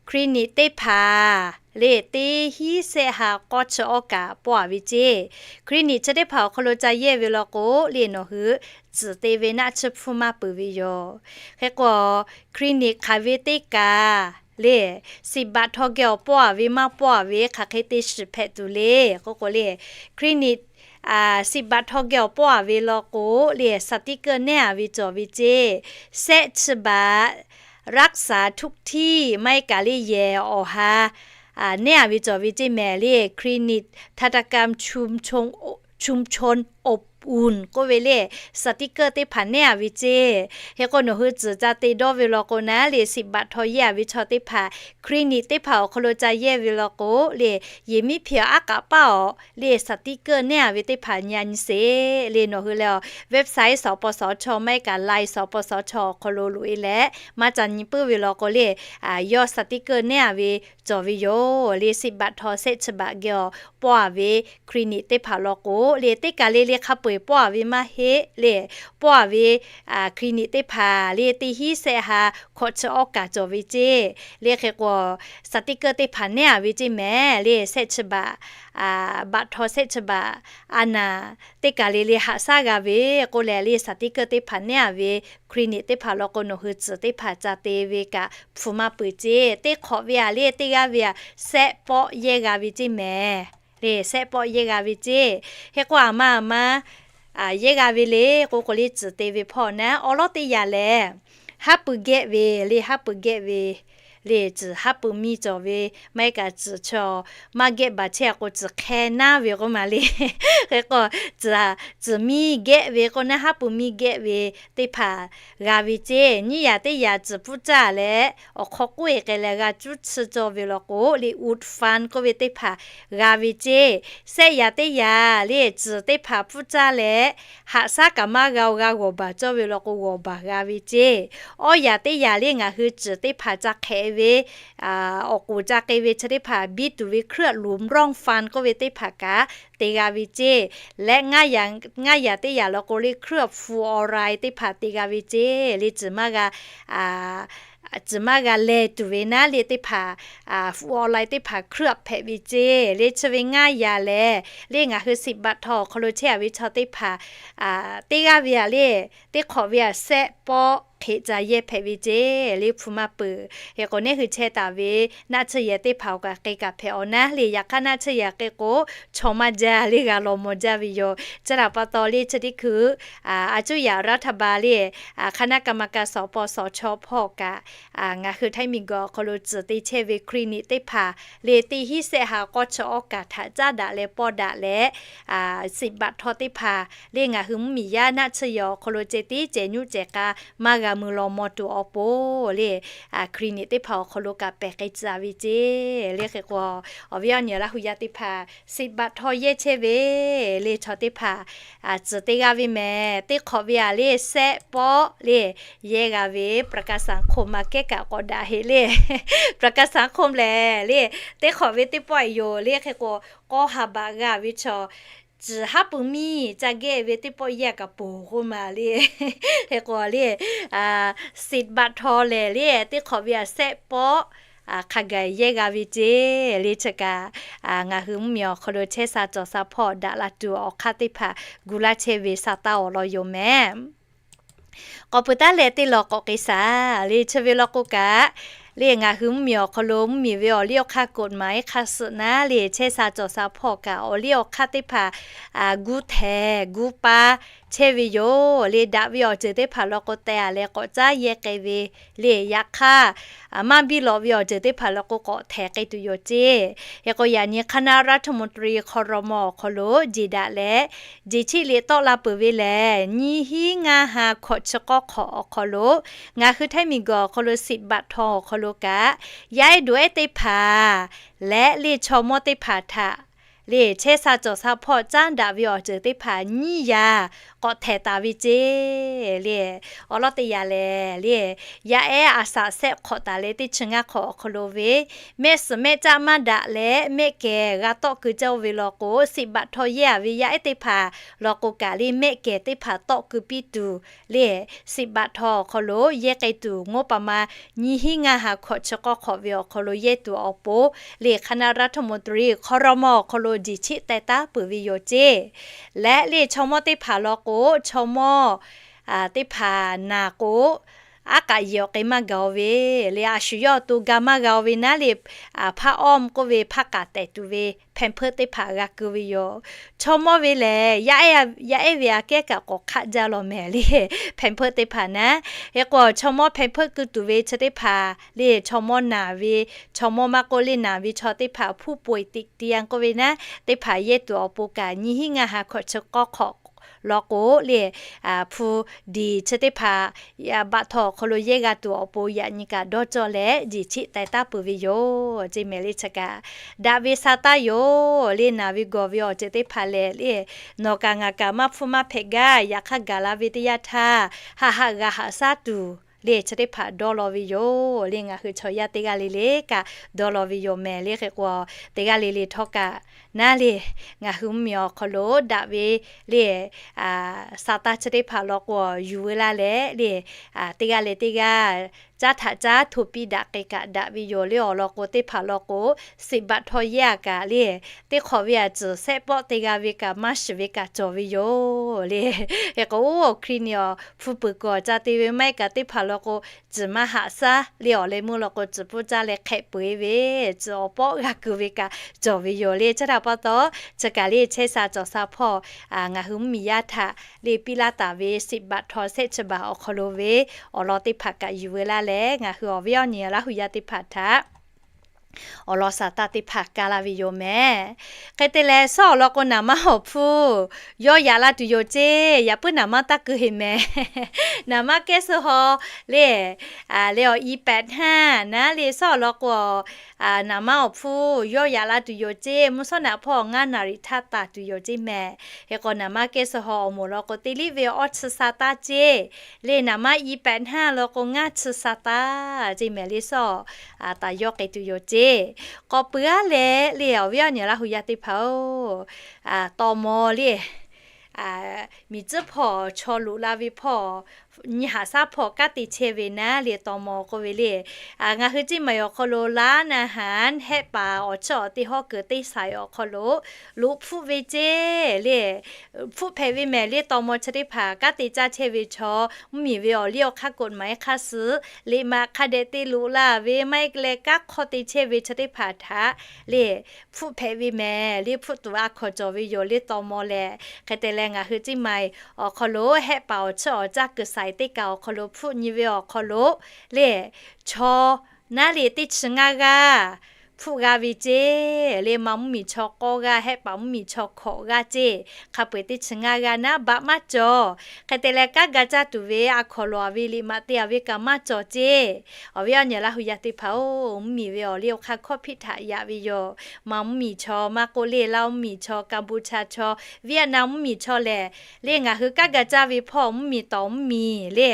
clinic teˇ hpaˍ le teˇ hinˉ sehˆ ha k'awˇ chi awˇ kaꞈ pawˇ a ve ceˇ. Clinic chi teˇ hpaˍ awˬ hk'aw lo ca yehˇ ve law k'o le, nawˬ hui tcuhˍ te ve naˆ tsuhˇ hpfuhˇ maˇ peuˬ ve yoˬ. Hk'e k'o, clinic hk'aˬ ve teˇ kaꞈ le, siꞈ baꞈ htaw geh awˬ pawˇ a ve maˇ pawˇ a ve hk'aˬ hk'e te shiˍ hpehꞈ tuˬ le k'oˆ k'o le, clinic siꞈ baꞈ htaw geh awˬ pawˇ a ve law k'o le, shaˍ tiꞈ keu nehˉ a ve cawˬ ve ceˇ. Sehˆ chi baꞈ รักษาทุกที่ maˇ heˆ kaꞈ le, yehˬ awˬ ha nehˉ a ve cawˬ ve ceˇ mehˍ le. Clinic ทันตกรรมชุมชนอบ ux k'oˆ ve le, sticker teˇ hpaˍ nehˉ a ve ceˇ. Hk'e k'o nawˬ hui tcuhˍ ca te dawˇ ve law k'o naˉ le, siꞈ baꞈ htaw yehˇ a ve chaw teˇ hpaˍ, clinic teˇ hpaˍ awˬ hk'aw lo ca yehˇ ve law k'o le, yehˬ miˉ hpeꞈ aˉ k'aꞈ paˇ awˬ le, sticker nehˉ a ve teˇ hpaˍ nyi a nyi sheˍ le. Nawˬ hui lehˬ, website สปสช maˇ heˆ kaꞈ ไลน์ สปสช awˬ hk'aw lo loꞈ e leh maˇ ca nyi puiˉ ve law k'o le, yawˇ sticker nehˉ a ve cawˬ ve yoˬ le. Siꞈ baꞈ htaw shehˆ chi baꞈ geh awˬ pawˇ a ve clinic teˇ hpaˍ law k'o le, teˇ kaˬ le le hk'a peu-eˬ pawˇ a ve maˇ heˆ le. Pawˇ a ve clinic teˇ hpaˍ le, teˇ hinˉ shehˆ ha hkawꞈ chi awˇ kaˬ cawˬ ve ceˇ le. Hk'e k'o sticker teˇ hpaˍ nehˉ a ve ceˇ mehˍ le. Shehˆ chi baꞈ, baꞈ htaw shehˆ chi baꞈ a naˍ, teˇ kaˬ le le haꞈ shaˉ g'a ve k'oˆ leh le, sticker teˇ hpaˍ nehˉ a ve clinic teˇ hpaˍ law k'o nawˬ hui tcuhˍ teˇ hpaˍ ca te ve kaꞈ hpu maˇ peuˬ ceˇ. Teˇ hk'awꞈ ve a le, teˇ g'aˇ ve a, shehˆ pawˆ yehˇ g'a ve ceˇ mehˍ le. Shehˆ pawˆ yehˇ g'a ve ceˇ. Hk'e k'o a ma a ma yehˇ g'a ve le k'o k'o le, tcuhˍ te ve hpawˇ naˉ awˉ lawˉ teˇ yaꞈ lehˬ, haˉ pui gehˆ ve le, haˉ pui gehˆ ve le, tcuhˍ haˉ pui miˇ cawˬ ve maˇ heˆ kaꞈ tcuhˍ chaw maˇ gehˆ baˬ chehˇ a k'o tcuhˍ hk'e naˉ ve k'oˆ ma le. Hk'e k'o tcuhˍ miˇ gehˆ ve k'o naˉ haˉ pui miˇ gehˆ ve teˇ hpaˍ g'a ve ceˇ. Nyiˇ yaꞈ teˇ yaꞈ tcuhˍ pfuhˇ caˇ leh awˬ hk'aw k'oˆ e k'ai leh g'a cuˉ tsuhˇ cawˇ ve law k'o le, ut fund k'oˆ ve teˇ hpaˍ g'a ve ceˇ. Shehˆ yaꞈ teˇ yaꞈ le, tcuhˍ teˇ hpaˍ pfuhˇ caˇ leh haꞈ shaˉ kaꞈ maˇ g'a-o, g'a g'awˬ baˬ cawˇ ve law k'o g'awˬ baˬ g'a ve ceˇ. Awˇ yaꞈ teˇ yaꞈ le, ngaˬ hui tcuhˍ teˇ hpaˍ ca hk'ehꞈ ve awˬ k'oˍ ca k'ai ve chi teˇ hpaˍ biˇ tuˬ ve เครื่องดื่ม ร่องฟัน k'oˆ ve teˇ hpaˍ kaꞈ te g'a ve ceˇ. Leh ngaˇ yaꞈ teˇ yaꞈ law k'o le, เครื่องดื่ม fluoride teˇ hpaˍ te g'a ve ceˇ. Le tcuhˍ maˇ g'a tcuhˍ maˇ g'a leh tuˬ ve naˉ le teˇ hpaˍ, fluoride teˇ hpaˍ เครื่องดื่ม hpehꞈ ve ceˇ. Le chi ve ngaˇ yaꞈ lehˬ le, ngaˬ hui siꞈ baꞈ htaw awˬ hk'aw lo chehˇ a ve chaw teˇ hpaˍ teˇ g'aˇ ve a le, teˇ hk'awꞈ ve a shehˆ pawˆ hk'e ca yehˇ hpehꞈ ve ceˇ. Le hpu maˇ peuˬ. Hk'e k'o neˇ hui chehˇ taˍ ve naˆ tsuhˇ yehˬ teˇ hpaˍ awˬ kaꞈ hk'e kaꞈ hpehꞈ awˬ naˉ le. Yaꞈ hk'aˇ naˆ tsuhˇ yehˬ hk'e k'o chaw maˇ jaˇ le, g'a law maw jaˇ ve yoˬ. Chi htaꞈ pa taw le chi teˇ hkui อาจจะอยากรัฐบาล le คณะกรรมการ สปสช hpawˇ kaꞈ ngaˬ hui htaiˇ miˬguiˬ awˬ hk'aw lo tcuhˍ te chehˇ ve clinic teˇ hpaˍ le, teˇ hinˉ shehˆ ha k'awˇ chi awˇ kaˬ htaꞈ caˉ daꞈ leh pawˇ daꞈ leh, siꞈ baꞈ htaw teˇ hpaˍ le, ngaˬ hui mvuhˇmiˬ yaˇ naˆ tsuhˇ yehˬ awˬ hk'aw lo ceh tiˉ ceh nyuˆ ceh k'a maˇ g'a mui law maw tuˬ awˬ pon le, clinic teˇ hpaˍ awˬ hk'aw lo kaꞈ pehˬ k'ai tcuh a ve ceˇ. Le hk'e k'o awˬ viˉ awˬ nyi Laˇ hu yaˇ teˇ hpaˍ siꞈ baꞈ htaw yehˇ chehˇ ve le chaw teˇ hpaˍ tcuhˍ te g'a ve mehˍ. Teˇ hk'awꞈ ve a le, shehˆ pawˆ le yehˇ g'a ve ประกันสังคม ma kehˉ kaꞈ k'awꞈ daꞈ heˆ le. ประกันสังคม lehˬ le, teˇ hk'awꞈ ve teˇ pawˆ yoˬ le. Hk'e k'o k'awˇ ha baꞈ g'a ve chaw, tcuhˍ haˉ pui miˇ ca gehˆ ve teˇ pawˆ yehˇ kaꞈ poˬ k'oˆ ma le. Hk'e k'o le, siꞈ baꞈ htaw lehˬ le, teˇ hk'awꞈ ve a shehˆ pawˆ hk'a gaˬ yehˇ g'a ve ceˇ. Le chi kaꞈ ngaˬ hui mvuhˇmiˬ awˬ hk'aw lo chehˇ sha cawˬ sha hpawˇ daꞈ la tuˬ awˬ hk'aˇ teˇ hpaˍ gu laˇ chehˇ ve sha taˇ awˬ lawn yoˬ mehˍ. K'awꞈ peuˬ taˉ leh teˇ law k'awꞈ k'ai shaˍ le. Chi ve law k'o kaꞈ le, ngaˬ hui mvuhˇmiˬ awˬ hk'aw lo mvuhˇmiˬ ve awˬ liˇ awˬ hk'aˇ กฎหมาย hk'a suhˍ naˉ le, chehˇ sha cawˬ sha hpawˇ kaꞈ awˬ liˇ awˬ hk'aˇ teˇ hpaˍ gu htehˍ gu paˇ chehˇ ve yoˬ le. Daꞈ ve awˬ ceuˬ teˇ hpaˍ law k'o teh a leh k'awꞈ caˉ yehˇ k'ai ve le. Yaꞈ hk'aˇ maˇ biˇ lawꞈ ve awˬ ceuˬ teˇ hpaˍ law k'o k'awꞈ htehˍ k'ai tuˬ yoˬ ceˇ. Hk'e k'o yaꞈ nyi คณะรัฐมนตรี ครม. awˬ hk'aw lo jeˬ daꞈ leh, jeˬ chiˆ liꞈ tawˆ la peuˬ ve lehˬ, nyiˇ hinˉ ngaˇ ha hkawꞈ chi k'awˇ hk'awꞈ awˬ hk'aw lo ngaˬ hui htaiˇ miˬguiˬ awˬ hk'aw lo siꞈ baꞈ htaw awˬ hk'aw lo kaꞈ, yaˇ ehˉ duˬ ehˉ teˇ hpaˍ leh le chaw mawˇ teˇ hpaˍ htaꞈ le chehˇ sha cawˬ sha hpawˇ caˉ daꞈ ve awˬ ceuˬ teˇ hpaˍ nyiˇ yaꞈ k'awꞈ htehˍ taˍ ve ceˇ le. Awˬ lawn teˇ yaꞈ lehˬ le, yaˇ ehˉ a shaꞈ shehˆ hk'awꞈ taˍ leh teˇ chi ngaˇ hk'awꞈ awˬ hk'aw lo ve mehˆ suhˍ mehˆ caˆ maˇ daꞈ leh mehˆ kehˬ g'a tawˆ keu cawˇ ve law k'o, siꞈ baꞈ htaw yehˇ a ve yaˇ ehˉ teˇ hpaˍ law k'o kaꞈ le mehˆ kehˬ teˇ hpaˍ tawˆ keu piˇ tuˬ le, siꞈ baꞈ htaw awˬ hk'aw lo yehˇ k'ai tuˬ งบประมาณ nyiˇ hinˉ ngaˇ ha hkawꞈ chi k'awˇ hk'awꞈ ve awˬ hk'aw lo yehˇ tuˬ awˬ pon le คณะรัฐมนตรี ครม. awˬ hk'aw lo jeˬ chiˆ teh taˉ peuˬ ve yoˬ ceˇ. Leh le chaw mawˇ teˇ hpaˍ law k'o, chaw mawˇ teˇ hpaˍ naˬ k'o, aˉ k'aꞈ yehˬ awˬ k'ai maˇ gaˬ-o ve le, a shu yawˇ awˬ to ga maˇ g'a-o ve naˉ le, hpaˇ awˇ k'oˆ ve hpaˇ k'aꞈ tehˬ tuˬ ve แพมเพิร์ส teˇ hpaˍ g'a keu ve yoˬ. Chaw mawˇ ve lehˬ, yaˇ ehˉ ve aꞈ kehˉ kaꞈ k'awꞈ hk'aˆ jaˇ law mehˍ le, แพมเพิร์ส teˇ hpaˍ naˉ. Hk'e k'o chaw mawˇ แพมเพิร์ส keu tuˬ ve chi teˇ hpaˍ le, chaw mawˇ naˬ ve, chaw mawˇ maˇ k'oˆ le naˬ ve chaw teˇ hpaˍ ผู้ป่วยติดเตียง k'oˆ ve naˉ, teˇ hpaˍ yehˇ tuˬ awˬ pon kaꞈ nyiˇ hinˉ ngaˇ ha hkawꞈ chi k'awˇ hk'awꞈ lawn k'o le, hpu diˬ chi teˇ hpaˍ baꞈ htaw awˬ hk'aw lo yehˇ g'a tuˬ awˬ pon yaꞈ nyi kaꞈ dawˇ cawˇ leh jeˬ cheˆ taiˍ taˍ peuˬ ve yoˬ ceˇ mehˍ le. Chi kaꞈ daꞈ ve sa taˇ yoˬ le. Naˬ ve gawˬ ve awˬ ceuˬ teˇ hpaˍ lehˬ le, nawˬ kaꞈ ngaˬ kaꞈ maˇ hpfuhˇ maˇ hpehꞈ gaˇ. Yaꞈ hk'aˇ gaˬ la ve teˇ yanˇ htaˇ, haꞈ haꞈ g'a haꞈ shaˉ tuˬ le chi teˇ hpaˍ dawˇ law ve yoˬ le. Ngaˬ hui chaw yaˇ teˇ g'aˇ le le kaꞈ dawˇ law ve yoˬ mehˍ le. Hk'e k'o, teˇ g'aˇ le le htawˇ kaꞈ naˉ le, ngaˬ hui mvuhˇmiˬ awˬ hk'aw lo daꞈ ve le, sa taˇ chi teˇ hpaˍ lawn k'o yuˬ veu laˇ leh le, teˇ g'aˇ leh teˇ g'aˇ caˉ htaꞈ caˉ hto piˇ daꞈ k'ai kaꞈ daꞈ ve yoˬ le. Awˬ lawn k'o teˇ hpaˍ lawn k'o, siꞈ baꞈ htaw yehˇ a kaꞈ le, teˇ hk'awꞈ ve a tcuhˍ sehˆ pawˆ te g'a ve kaꞈ maˇ shiˍ ve kaꞈ cawˬ ve yoˬ le. Hk'e k'o, oˇ awˬ Hkriꞈ nyi awˬ hpu peuˬ kuiˬ awˬ ca te ve maˇ heˆ kaꞈ teˇ hpaˍ lawn k'o, tcuhˍ maˇ haꞈ shaˉ le. Awˬ leh meuˇ lawn k'o, tcuhˍ pfuhˇ caˇ leh hk'ehꞈ peu eˬ ve, tcuhˍ awˬ pawˆ g'a kuiˬ ve kaꞈ cawˬ ve yoˬ le. Chi htaꞈ pa taw, chi kaꞈ le chehˇ sha cawˬ sha hpawˇ ngaˬ hui mvuhˇmiˬ yaˇ htaꞈ le piˇ laˇ taˍ ve siꞈ baꞈ htaw sehˆ chi baˬ awˬ hk'aw lo ve awˬ lawn teˇ hpaˍ kaꞈ yuˬ veu laˇ leh, ngaˬ hui awˬ viˉ awˬ nyi Laˇ huˍ yaˇ teˇ hpaˍ htaꞈ awˬ lawn sa taˇ teˇ hpaˍ kaˇ laˇ ve yoˬ mehˍ. Hk'e te leh, shawˉ awˬ lawn k'o, naˍ manˇ awˬ hpfuhˇ yawˇ yaꞈ la tuˬ yoˬ ceˇ. Yaꞈ puiˉ naˍ manˇ taˇ keu heˍ mehˍ. Naˍ manˇ kehˉ suh haw le, le awˬ i pehꞈ hnaˇ naˉ le shawˉ awˬ lawn k'o, naˍ manˇ awˬ hpfuhˇ yawˇ yaꞈ la tuˬ yoˬ ceˇ. Mvuhˇ shawˉ naꞈ hpawˇ ngaˇ naˍ riˍ htaˇ taˍ tuˬ yoˬ ceˇ mehˍ. Hk'e k'o, naˍ manˇ kehˉ suh haw awˬ moˍ lawn k'o, teˇ liˇ ve awˇ chi sa taˇ ceˇ. Le naˍ manˇ i pehꞈ hnaˇ lawn k'o, ngaˇ chi sa taˇ ceˇ mehˍ le shawˉ taˍ yawˇ k'ai tuˬ yoˬ ceˇ. K'awꞈ peuˬ aˉ leh le awˬ viˉ awˬ nyi Laˇ huˍ yaˇ teˇ hpaˍ-oˬ, taw maw le, miˬ tcuhˉ hpawˇ chaw loꞈ la ve hpawˇ, nyi haꞈ shaˉ hpawˇ kanˉ te chehˇ ve naˉ le taw maw k'oˆ ve le. Ngaˬ hui ceˇ maˬ awˬ hk'aw lo laˇ naˍ haˍ hehˆ paˍ awˬ chiˇ awˬ teˇ hawˉ kuiˬ teˇ saiˍ awˬ hk'aw lo loꞈ hpfuhˆ ve ceˇ le. Hpfuhˆ hpehꞈ ve mehˍ le taw maw chi teˇ hpaˍ kanˉ te caˇ chehˇ ve chaw, mvuhˇmiˬ ve awˬ liˇ awˬ hk'aˇ กฎหมาย hk'aˇ suh, liꞈ maꞈ hk'a dehꞈ te loꞈ la ve maˇ heˆ leh kanˉ hk'awˇ te chehˇ ve chi teˇ hpaˍ htaꞈ le hpfuhˆ hpehꞈ ve mehˍ le. Hpfuhˆ tuˬ a hkawnˍ cawˬ ve yoˬ le taw maw lehˬ. Hk'e te leh ngaˬ hui ceˇ maˬ awˬ hk'aw lo hehˆ paˍ awˬ chiˇ awˬ caˇ kuiˬ saiˍ teˇ kaꞈ awˬ hk'aw lo hpfuhˆ nyi ve awˬ hk'aw lo le chaw naˉ le teˇ chi ngaˇ g'aˇ hpfuhˆ g'a ve ceˇ le. Ma mvuhˇmiˬ chaw k'awˇ g'aˇ, hehˆ paˍ mvuhˇmiˬ chaw hkawꞈ g'aˇ ceˇ. Hk'a peu eˬ teˇ chi ngaˇ g'aˇ naˉ baꞈ maˇ cawˬ. Hk'e te leh kanˉ ga caˇ tuˬ ve a hkawnˍ lawˬ a ve liꞈ maꞈ te a ve kaꞈ maˇ cawˬ ceˇ. Awˬ viˉ awˬ nyi Laˇ huˍ yaˇ teˇ hpaˍ-oˬ, mvuhˇmiˬ ve awˬ liˇ awˬ hk'aˇ hkawˇ hpiˆ htaꞈ yaꞈ ve yoˬ. Ma mvuhˇmiˬ chaw maˇ k'oˆ le, Laˇ mvuhˇmiˬ chaw, Kaˍbuˍchaˍ chaw, Viˉetˍnaˆ mvuhˇmiˬ chaw lehˬ le, ngaˬ hui kanˉ ga caˇ ve hpawˇ mvuhˇmiˬ tawˍ mvuhˇmiˬ le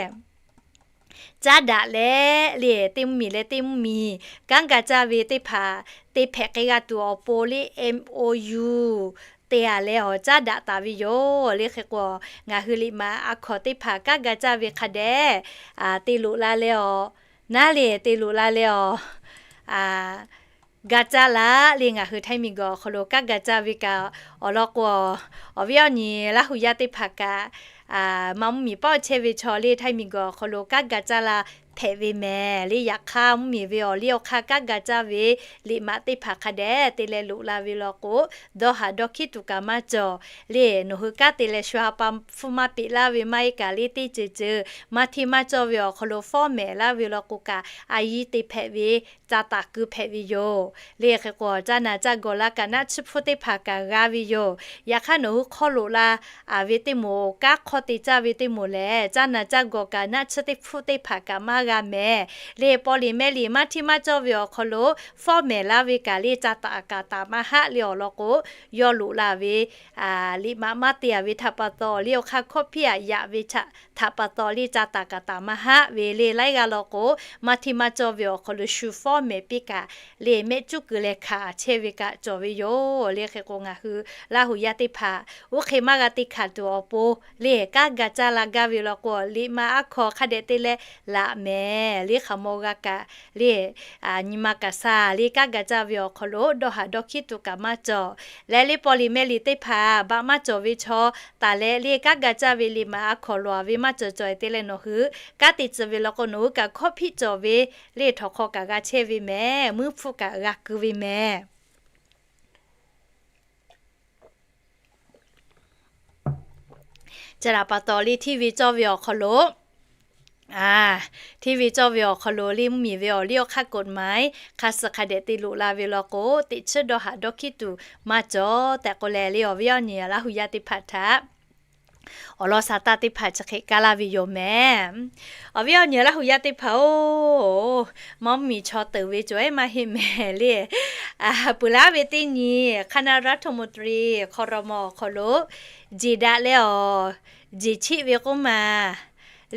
caˉ daꞈ leh le, teˇ mvuhˇmiˬ leh teˇ mvuhˇmiˬ kanˉ ga caˇ ve teˇ hpaˍ te hpehꞈ k'ai g'a tuˬ awˬ pon le MOU te a leh awˬ caˉ daꞈ taˍ ve yoˬ le. Hk'e k'o, ngaˬ hui liꞈ maꞈ a hkawnˍ teˇ hpaˍ kanˉ ga caˇ ve hk'a dehꞈ te loꞈ la leh awˬ, naˉ le te loꞈ la leh awˬ ga caˇ laˇ le. Ngaˬ hui Htaiˇ miˬguiˬ awˬ hk'aw lo kanˉ ga caˇ ve kaꞈ awˬ lawn k'o, awˬ viˉ awˬ nyi Laˇ huˍ yaˇ teˇ hpaˍ kaꞈ, ma mvuhˇmiˬ pawˆ chehˇ ve chaw le Htaiˇ miˬguiˬ awˬ hk'aw lo kanˉ ga caˇ la hpehꞈ ve mehˍ le. Yaꞈ hk'aˇ mvuhˇmiˬ ve awˬ liˇ awˬ hk'aˇ kanˉ ga caˇ ve liꞈ maꞈ teˇ hpaˍ hk'a dehꞈ te leh loꞈ la ve lawn k'o, dawˇ haˍ dawˇ hkiˉ tuˬ kaꞈ maˇ cawˬ le. Nawˬ hui kanˉ te leh shu ha pa hpfuhˇ maˇ peꞈ laˇ ve maˇ heˆ kaꞈ le teˇ ceuˬ ceuˬ maˇ hteˇ maˇ cawˇ ve awˬ hk'aw lo fawˉ mehˍ laˇ ve lawn k'o kaꞈ, a yiˇ te hpehꞈ ve ca taˍ keu hpehꞈ ve yoˬ le. Hk'e k'o, caˇ na caˇ gawˬ la kaꞈ naˆ tsuhˇ hpfuhˇ teˇ hpaˍ kaꞈ g'a ve yoˬ. Yaꞈ hk'aˇ nawˬ hui hk'aw loꞈ la a ve teˇ moˍ, kanˉ hk'awˇ te caˇ ve teˇ moˍ lehˬ, caˇ na caˇ gawˬ kaꞈ naˆ tsuhˇ teˇ hpfuhˇ teˇ hpaˍ kaꞈ maˇ g'a mehˍ le. Paw liꞈ mehˆ liꞈ maˇ hteˇ maˇ cawˇ ve awˬ hk'aw lo fawˉ mehˍ laˇ ve kaꞈ le ca taˍ kaꞈ taˍ maˇ haˆ le. Awˬ lawn k'o, yawˇ loꞈ la ve liꞈ maꞈ maˇ te a ve htaꞈ pa taw, liˇ awˬ hk'aˇ hkawˇ hpiˇ aꞈ yaꞈ ve htaꞈ pa taw le ca taˍ kaꞈ taˍ maˇ haˆ ve le. Laiˉ g'aˇ lawn k'o, maˇ hteˇ maˇ cawˇ ve awˬ hk'aw lo shu fawˉ mehˍ piˇ kaꞈ le mehˆ cuˉ keu leh hkanˍ chehˇ ve kaꞈ cawˬ ve yoˬ le. Hk'e k'o, ngaˬ hui Laˇ huˍ yaˇ teˇ hpaˍ oˇ hk'e maˇ g'a te hkanˍ tuˬ awˬ pon le, kanˉ ga caˇ la gaˇ ve lawn k'o, liꞈ maꞈ a hkawnˍ hk'a dehꞈ te leh laꞈ mehˍ le. Hk'aˬ maw g'a kaꞈ le, nyi ma kaꞈ sha le, kanˉ ga caˇ ve awˬ hk'aw lo dawˇ haˍ dawˇ hkiˉ tuˬ kaꞈ maˇ cawˬ. Leh le paw liꞈ mehˆ liꞈ teˇ hpaˍ baꞈ maˇ cawˬ ve chaw taˍ leh le, kanˉ ga caˇ ve liꞈ maꞈ a hkawnˍ lawˬ a ve maˇ cawˬ cawˬ te leh nawˬ hui kanˉ te tcuh ve lawn k'o, nawˬ hui kaꞈ hkawˇ hpiˆ cawˬ ve le htawnˍ hk'aw kaꞈ g'a chehˇ ve mehˍ. Meuˇ hpfuhˇ kaꞈ g'a keu ve mehˍ. Chi htaꞈ pa taw le hteˇ ve cawˇ ve awˬ hk'aw lo, hteˇ ve cawˇ ve awˬ hk'aw lo le mvuhˇmiˬ ve awˬ liˇ awˬ hk'aˇ กฎหมาย hk'a suh hk'a dehꞈ te loꞈ la ve lawn k'o, teꞈ chiˉ dawˇ haˍ dawˇ hkiˉ tuˬ maˇ cawˬ tehꞈ k'oˆ leh le, awˬ viˉ awˬ nyi Laˇ huˍ yaˇ teˇ hpaˍ htaꞈ awˬ lawn sa taˇ teˇ hpaˍ chi hk'e kaˇ laˇ ve yoˬ mehˍ. Awˬ viˉ awˬ nyi Laˇ hu yaˇ teˇ hpaˍ-oˬ, Maˇ mvuhˇ miˬ chaw teuꞈ ve cawˬ ehˉ maˇ heˆ mehˍ le. Peuˬ laˇ ve teˇ nyi, คณะรัฐมนตรี ครม. awˬ hk'aw lo jeˬ daꞈ leh awˬ, jeˬ chiˆ ve k'oˆ ma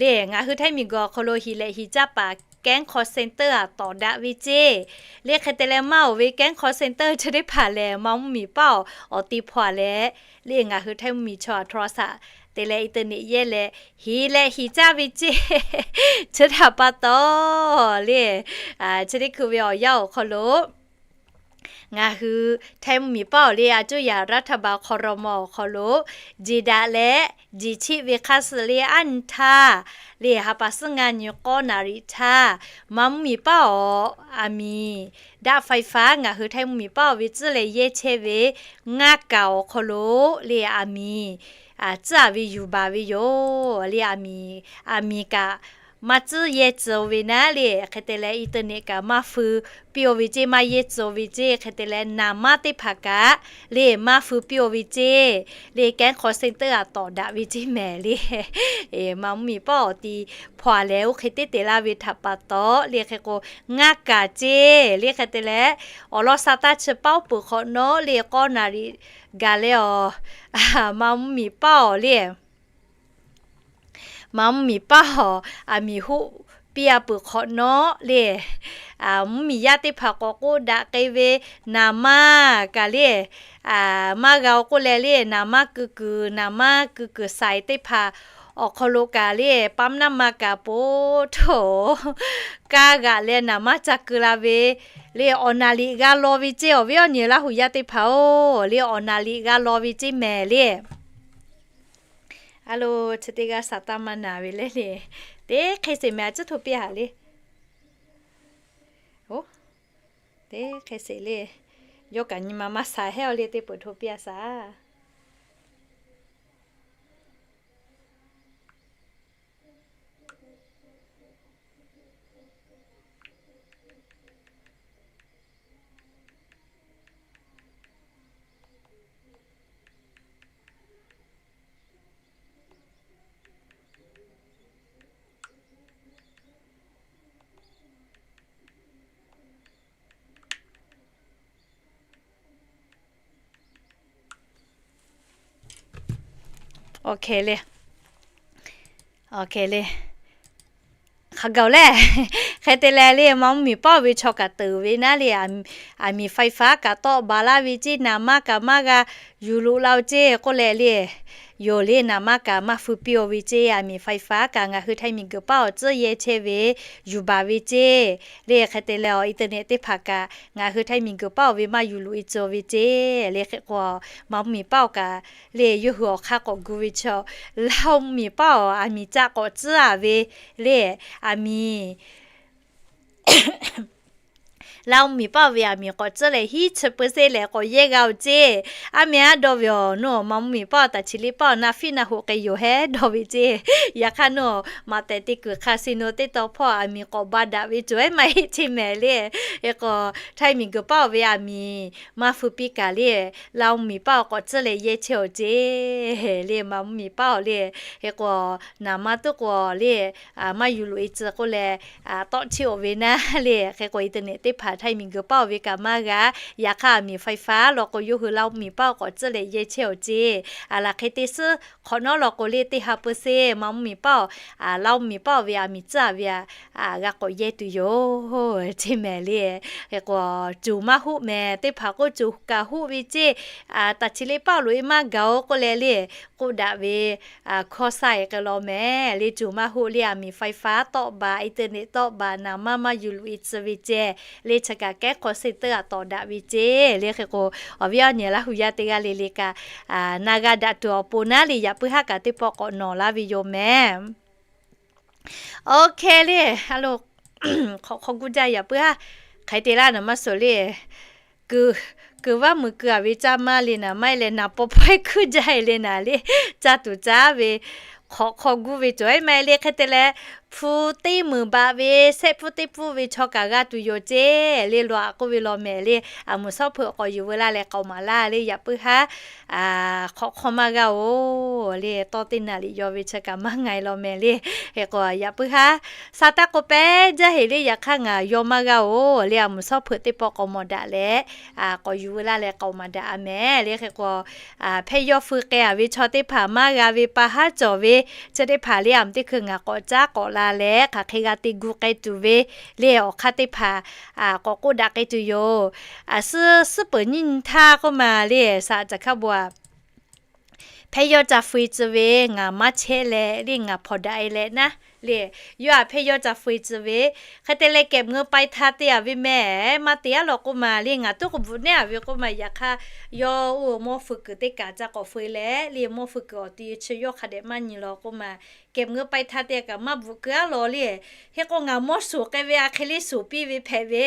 le. Ngaˬ hui Htaiˇ miˬguiˬ awˬ hk'aw lo hiˍ lehꞈ hiˍ caˇ paˍ แก๊ง call center aꞈ tawˍ daꞈ ve ceˇ le. Hk'e te leh maˇ oˬ ve แก๊ง call center chi teˇ hpaˍ lehˬ, Maˇ mvuhˇ miˬ paˆ awˬ, awˬ te hpaw-a leh le, ngaˬ hui Htaiˇ mvuhˇ miˬ chaw aꞈ โทรศัพท์ te leh internet yehˇ leh hiˍ lehꞈ hiˍ caˇ ve ceˇ. Chi htaꞈ pa taw le, chi teˇ hkui ve awˬ yanˇ awˬ hk'aw lo ngaˬ hui Htaiˇ mvuhˇ miˬ paˆ awˬ le, a cuˇ yaꞈ รัฐบาล ครม. awˬ hk'aw lo jeˬ daꞈ leh jeˬ chiˆ ve hk'aˇ suh le aˉ nyi htaˇ le, ha pa suhˉ ngaˇ nyi k'awˇ naˍ riˍ htaˇ, Maˇ mvuhˇ miˬ paˆ awˬ aˬ miˍ daꞈ ไฟฟ้า ngaˬ hui Htaiˇ mvuhˇ miˬ paˆ awˬ ve tcuhˉ leh yehˇ chehˇ ve ngaˇ kaˍ awˬ hk'aw lo le, aˬ miˍ tcuhˉ-a ve yuˬ baˬ ve yoˬ le. Aˬ miˍ, aˬ miˍ kaꞈ maˇ tcuhˉ yehˇ tcuh ve naˉ le, hk'e te leh internet kaꞈ maˇ feu piˇ-o ve ceˇ, maˇ yehˇ tcuh ve ceˇ. Hk'e te leh naˍ manˇ teˇ hpaˍ kaꞈ le, maˇ feu piˇ-o ve ceˇ le, แก๊ง call center aꞈ tawˍ daꞈ ve ceˇ mehˍ le. Maˇ mvuhˇ miˬ paˆ awˬ ti hpaw-a leh oˇ hk'e teˇ te laˇ ve htaꞈ pa taw le, hk'e k'o ngaˇ kaˍ ceˇ le. Hk'e te leh awˬ lawn sa taˇ chi paˉ peuˬ hk'awꞈ nawˉ le, k'awˇ naˍ riˍ gaˬ leh awˬ, Maˇ mvuhˇ miˬ paˆ awˬ le, Maˇ mvuhˇ miˬ paˆ awˬ aˬ miˍ hoˆ piˇ-a peuˬ hk'awꞈ nawˉ le, mvuhˇ miˬ yaˇ teˇ hpaˍ k'awꞈ k'oˆ daꞈ k'ai ve, naˍ manˇ kaꞈ le maˇ g'a-o k'oˆ leh le, naˍ manˇ keu kuiˬ, naˍ manˇ keu kuiˬ สาย teˇ hpaˍ awˬ hk'aw lo kaꞈ le, ปั๊มน้ำมัน kaꞈ po htoꞈ kaˇ g'aꞈ leh naˍ manˇ ca keu la ve le, awˬ naˍ riˍ g'a law ve ceˇ. Awˬ viˉ awˬ nyi Laˇ hu yaˇ teˇ hpaˍ-oˬ le, awˬ naˍ riˍ g'a law ve ceˇ mehˍ le. A lo, chi teˇ g'aˇ sa taˇ maˇ naˍ ve le le. Teˇ hk'e sheˍ mehˍ, a ciˉ hto piˇ-a le. Oˬ, teˇ hk'e sheˍ le. Yawˇ kaꞈ nyi ma maˇ sha hehˉ-aw le, teˇ peuˬ hto piˇ-a shaˍ. Awˬ hkeh le, awˬ hkeh le, hk'a gaˬ-oˬ le. Hk'e te leh le, Maˇ mvuhˇ miˬ paˆ-oˬ ve chaw kaꞈ teuꞈ ve naˉ le, aˬ miˍ ไฟฟ้า kaꞈ tawˆ baˬ laˇ ve ceˇ, naˍ manˇ kaꞈ maˇ g'a yuˬ loꞈ la-o ceˇ k'oˆ leh le, yoˬ le, naˍ manˇ kaꞈ maˇ feu piˇ-o ve ceˇ. Aˬ miˍ ไฟฟ้า kaꞈ ngaˬ hui Htaiˇ miˬ guiˬ paˆ awˬ tcuhˉ yehˇ chehˇ ve yuˬ baˬ ve ceˇ le. Hk'e te leh awˬ internet teˇ hpaˍ kaꞈ ngaˬ hui Htaiˇ miˬ guiˬ paˆ-oˬ ve maˇ yuˬ loꞈ-e tcuh ve ceˇ le. Hk'e k'o, Maˇ mvuhˇ miˬ paˆ-oˬ kaꞈ le, yawˇ hui awˬ hk'aˇ k'awꞈ gu ve chaw, Laˇ huˍ miˬ paˆ-oˬ, aˬ miˍ caˆ k'awꞈ tcuhˉ-a ve le, aˬ miˍ Laˇ huˍ miˬ paˆ-oˬ ve aˬ miˍ k'awꞈ tcuhˉ leh hiˉ chi peu se lehˬ k'awꞈ yehˇ g'a-oˬ ceˇ. Aˉ meh aˉ dawˇ ve awˬ, nawˬ Maˇ mvuhˇ miˬ paˆ-oˬ, taˍ chi le paˆ-oˬ, naˆ fiˉ naˆ hoꞈ k'ai yoˬ hehˉ dawˇ ve ceˇ. Yaꞈ hk'aˇ nawˬ maꞈ tehˬ te kuiˬ hk'a suh no teˇ taw hpawˇ aˬ miˍ k'awꞈ ba daꞈ ve cawˬ ehˉ maˇ heˆ ceˇ mehˍ le. Hk'e k'o, Htaiˇ miˬ guiˬ paˆ-oˬ ve aˬ miˍ maˇ feu piˇ kaꞈ le, Laˇ huˍ miˬ paˆ-oˬ k'awꞈ tcuhˉ leh yehˇ chehˇ-oˬ ceˇ le, Maˇ mvuhˇ miˬ paˆ-oˬ le. Hk'e k'o, naˍ manˇ tuˉ k'o le, maˇ yuˬ loꞈ-e tcuh k'oˆ leh, tawˆ chiˇ-oˬ ve naˉ le. Hk'e k'o, internet teˇ hpaˍ Htaiˇ miˬ guiˬ paˆ-oˬ ve kaꞈ maˇ g'a. Yaꞈ hk'aˇ aˬ miˍ ไฟฟ้า law k'o, yawˇ hui Laˇ huˍ miˬ paˆ-oˬ k'awꞈ tcuhˉ leh yehˇ chehˇ-oˬ ceˇ. Aˬ laˬ hk'e te suhˉ hk'awꞈ nawˉ law k'o le, teˇ ha peu se Maˇ mvuhˇ miˬ paˆ-oˬ, Laˇ huˍ miˬ paˆ-oˬ ve aˬ miˍ tcuhˉ-a ve aꞈ g'a k'awꞈ yehˇ tuˬ yoˬ ceˇ mehˍ le. Hk'e k'o, coˬ maˇ hoˆ mehˍ, teˇ hpaˍ k'oˆ coˬ kaꞈ hoˆ ve ceˇ. Taˍ chi le paˆ loꞈ-e maˇ gaˬ-oˬ k'oˆ leh le, k'oˆ daꞈ ve hkawˇ saˇ-e k'ai law mehˍ le. Coˬ maˇ hoˆ le, aˬ miˍ ไฟฟ้า tawˆ baˬ, internet tawˆ baˬ, naˍ manˇ maˇ yuˬ loꞈ-e tcuh ve ceˇ le. Chi kaꞈ แก๊ง call center aꞈ tawˍ daꞈ ve ceˇ le. Hk'e k'o, awˬ viˉ awˬ nyi Laˇ huˍ yaˇ teˇ g'aˇ le le kaꞈ, na g'a daꞈ tuˬ awˬ pon naˉ le, yaꞈ puiˉ haˉ kaꞈ teˇ pawˆ k'awꞈ nawˬ laˇ ve yoˬ mehˍ. Oˇ hkeh le, a lo, hk'awꞈ hk'aw gu jaˇ yaꞈ puiˉ haˉ, hk'aˬ hk'e te laˇ naˍ maˇ suhˍ le. Kuiˬ vaˇ muiˬ keu-a ve caˇ maˇ le naˍ, maˇ heˆ leh naˍ paw pawehˇ hkuiˇ jaˇ-e le naˍ le, caˇ tuˬ caˇ ve, hk'awꞈ hk'aw gu ve cawˬ ehˉ maˇ heˆ le. Hk'e te leh, hpu teˇ meunˍ baꞈ ve, shehˆ pfuhˇ teˇ pfuhˇ ve chaw kaꞈ g'a tuˬ yoˬ ceˇ le. Laˬ k'oˆ ve law mehˍ le, aˬ muˍ shawˉ hpeuꞈ k'awꞈ yuˬ veu laˇ leh k'aoˍ maˍ laˇ le. Yaꞈ puiˉ haˉ hk'awꞈ hk'aw maˇ g'a-oˬ le. Tawˇ teˇ naˍ liꞈ yaw ve chi kaꞈ maˇ nga e law mehˍ le. Hk'e k'o yaꞈ puiˉ haˉ sa taˇ k'oˆ pehˉ jaˇ heˍ le. Yaꞈ hk'aˇ ngaˬ yaw maˇ g'a-oˬ le. Aˬ muˍ shawˉ hpeuꞈ teˇ pawˆ k'awꞈ mawˬ daꞈ leh k'awꞈ yuˬ veu laˇ leh k'aoˍ maˍ daꞈ a mehˍ le. Hk'e k'o hpehˇ yawˇ feu k'ai-a ve chaw teˇ hpaˍ maˇ g'a ve pa haˉ cawˬ ve chi teˇ hpaˍ le, aˬ muˍ teˇ hkui ngaˬ k'awꞈ caˉ k'awꞈ la leh hk'aˬ hk'e g'a te gu k'ai tuˬ ve le awˬ hk'aˇ teˇ hpaˍ k'awꞈ k'oˆ daꞈ k'ai tuˬ yoˬ. Suhˉ suhˉ peuˬ nyiˇ nyi htaˇ k'oˆ ma le, saꞈ caˬ hkaˇ bon-a hpehˇ yawˇ ca feu-e tcuh ve ngaˬ maˇ chehˇ leh le ngaˬ hpawnˬ daꞈ e leh naˉ le, yawˇ htaꞈ hpehˇ yawˇ ca feu-e tcuh ve hk'e te leh เก็บเงินปลายทาง te-a ve mehˍ. Maˇ te-a law k'oˆ ma le ngaˬ tuˉ k'o bvuhꞈ nehˉ-a ve k'oˆ ma. Yaꞈ hk'aˇ yawˇ oˇ mawˇ feu kuiˬ teˇ kaꞈ ca k'awꞈ feu leh le mawˇ feu kuiˬ awˬ ti chi yawˇ hk'a dehꞈ maˇ nyi law k'oˆ ma, เก็บเงินปลายทาง te kaꞈ maˇ bvuhꞈ keu-a law le. Hk'e k'o ngaˬ mawˇ shuˍ k'ai ve a hk'e le shuˍ piˇ ve hpehꞈ ve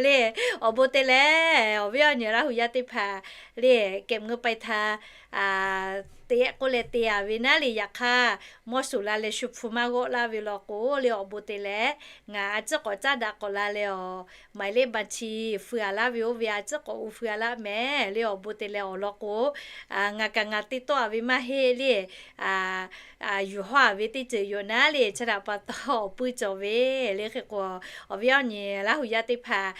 le. Awˬ bon te leh awˬ viˉ awˬ nyi Laˇ huˍ yaˇ teˇ hpaˍ le เก็บเงินปลายทาง te k'oˆ leh te-a ve naˉ le. Yaꞈ hk'aˇ mawˇ shuˍ la leh shu hpu maˇ g'awˆ laˇ ve law k'o le awˬ bon te leh ngaˬ a ciˉ k'awꞈ caˉ daꞈ k'awꞈ la leh awˬ หมายเลขบัญชี feu-a laˇ ve oˇ ve a ciˉ k'awꞈ u feu-a laˇ mehˍ le. Awˬ bon te leh awˬ lawn k'o ngaˬ kaꞈ ngaˬ te tawˆ-a ve maˇ heˆ le. Yuˬ hawˇ-a ve teˇ ceuˬ yoˬ naˉ le. Chi htaꞈ pa taw awˬ puiˉ cawˬ ve le. Hk'e k'o awˬ viˉ awˬ nyi Laˇ huˍ yaˇ teˇ hpaˍ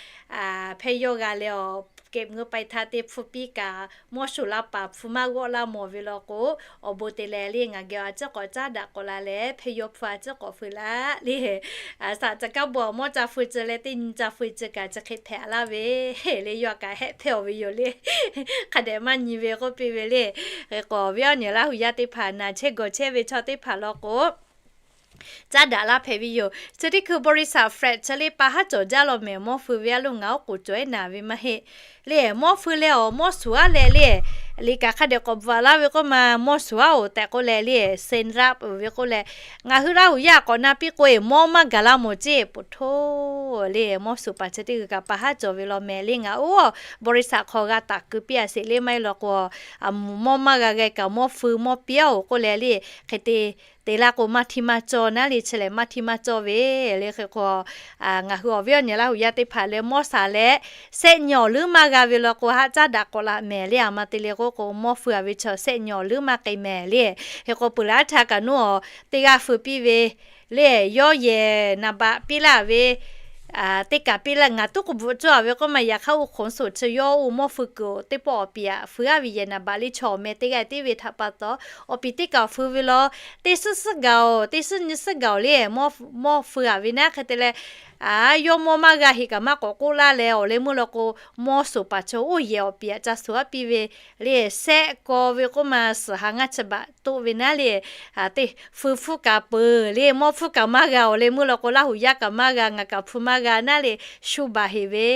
hpehˇ yawˇ g'a leh awˬ เก็บเงินปลายทาง te hpu piˇ kaꞈ mawˇ shuˍ la paˍ hpu maˇ g'awˆ laˇ mawˬ ve law k'o, awˬ bon te leh le ngaˬ geh a ciˉ k'awꞈ caˉ daꞈ k'awꞈ la leh hpehˇ yawˇ hpu a ciˉ k'awꞈ feu laˇ le. Saꞈ caˬ kaˇ bon-a mawˇ ca feu tcuh leh teˇ nyi ca feu tcuh kaꞈ chi hk'e hpehꞈ laˇ ve le. Yawˇ kaꞈ hehˆ hpehˇ-a ve yoˬ le. Hk'a dehꞈ maˇ nyi ve k'oˆ piˇ ve le. Hk'e k'o awˬ viˉ awˬ nyi Laˇ huˍ yaˇ teˇ hpaˍ naˬ chehˇ gawˬ chehˇ ve chaw teˇ hpaˍ law k'o caˉ daꞈ laˇ hpehꞈ ve yoˬ. Chi teˇ hkui บริษัท flat chi le pa haˉ cawˬ jaˇ law mehˍ. Mawˇ feu ve a lo ngaˬ oˉ k'oˍ cawˬ-e naˍ ve maˇ heˆ le. Mawˇ feu leh awˬ mawˇ shuˍ-a leh le, liꞈ kaꞈ hk'a dehꞈ k'awꞈ bvuhꞈ-a laˇ ve k'oˆ ma, mawˇ shuˍ-a-oˬ tehꞈ k'oˆ leh le, เซ็นรับ ve k'oˆ leh, ngaˬ hui Laˇ huˍ yaˇ k'awꞈ na piˇ k'o-e mawˇ maˇ gaˬ la mawˬ ceˇ ปวดท้อง le. Mawˇ shuˍ paˍ chi teˇ g'uiˬ kaꞈ pa haˉ cawˬ ve law mehˍ le. Ngaˬ oˉ บริษัท hk'aw g'a taˍ keu piˇ-a sheˍ le. Maˇ heˆ law k'o, mawˇ maˇ g'a g'a kaꞈ mawˇ feu mawˇ piˇ-a-oˬ k'oˆ leh le, hk'e te te laˇ k'o maˇ htiˇ maˇ cawˇ naˉ le. Chi lehˬ maˇ htiˇ maˇ cawˇ ve le. Hk'e k'o ngaˬ hui awˬ viˉ awˬ nyi Laˇ huˍ yaˇ teˇ hpaˍ leh mawˇ shaˍ leh shehˆ nyi awˬ leuˉ maˇ g'a ve law k'o haˆ caˉ daꞈ k'awꞈ la mehˍ le. A ma te le k'oˆ k'o mawˇ feu-a ve chaw shehˆ nyi awˬ leuˉ maˇ k'ai mehˍ le. Hk'e k'o peuˬ laˇ htaˇ kaꞈ nawˉ-a teˇ g'aˇ feu piˇ ve le, yawˇ yehˬ naˍ baꞈ piˇ laˇ ve teˇ kaꞈ piˇ laˇ. Ngaˬ tuˉ k'o bvuhꞈ cawˇ-a ve k'oˆ ma, yaꞈ hk'aˇ oˇ ขนส่ง chi yawˇ oˇ mawˇ feu kuiˬ teˇ pawˆ awˬ piˍ-a feu-a ve yehˬ naˍ baꞈ le chaw awˬ meh teˇ g'aˇ tiˉ ve htaꞈ pa taw, awˬ piˍ teˇ kaꞈ feu ve law, teˇ suhˉ suhˉ gaˬ-oˬ, teˇ suhˉ nyi suhˉ gaˬ-oˬ le. Mawˇ feu-a ve naˉ hk'e te leh, yawˇ mawˇ maˇ g'a heꞈ kaꞈ maˇ k'awꞈ k'oˆ laˇ leh awˬ leh meuˇ law k'o, mawˇ shuˍ paˍ chaw oˇ yehˬ awˬ piˍ-a ca shuˍ-a piˇ ve le. Shehˆ kaw ve k'oˆ ma, suhˍ ha ngaˇ chi baꞈ toˆ ve naˉ le. Teˇ feu hpfuhˇ kaꞈ peuˬ le, mawˇ hpfuhˇ kaꞈ maˇ g'a awˬ leh meuˇ law k'o, Laˇ huˍ yaˇ kaꞈ maˇ g'a, ngaˬ kaꞈ hpu maˇ g'a naˉ le, shu baˬ heˍ ve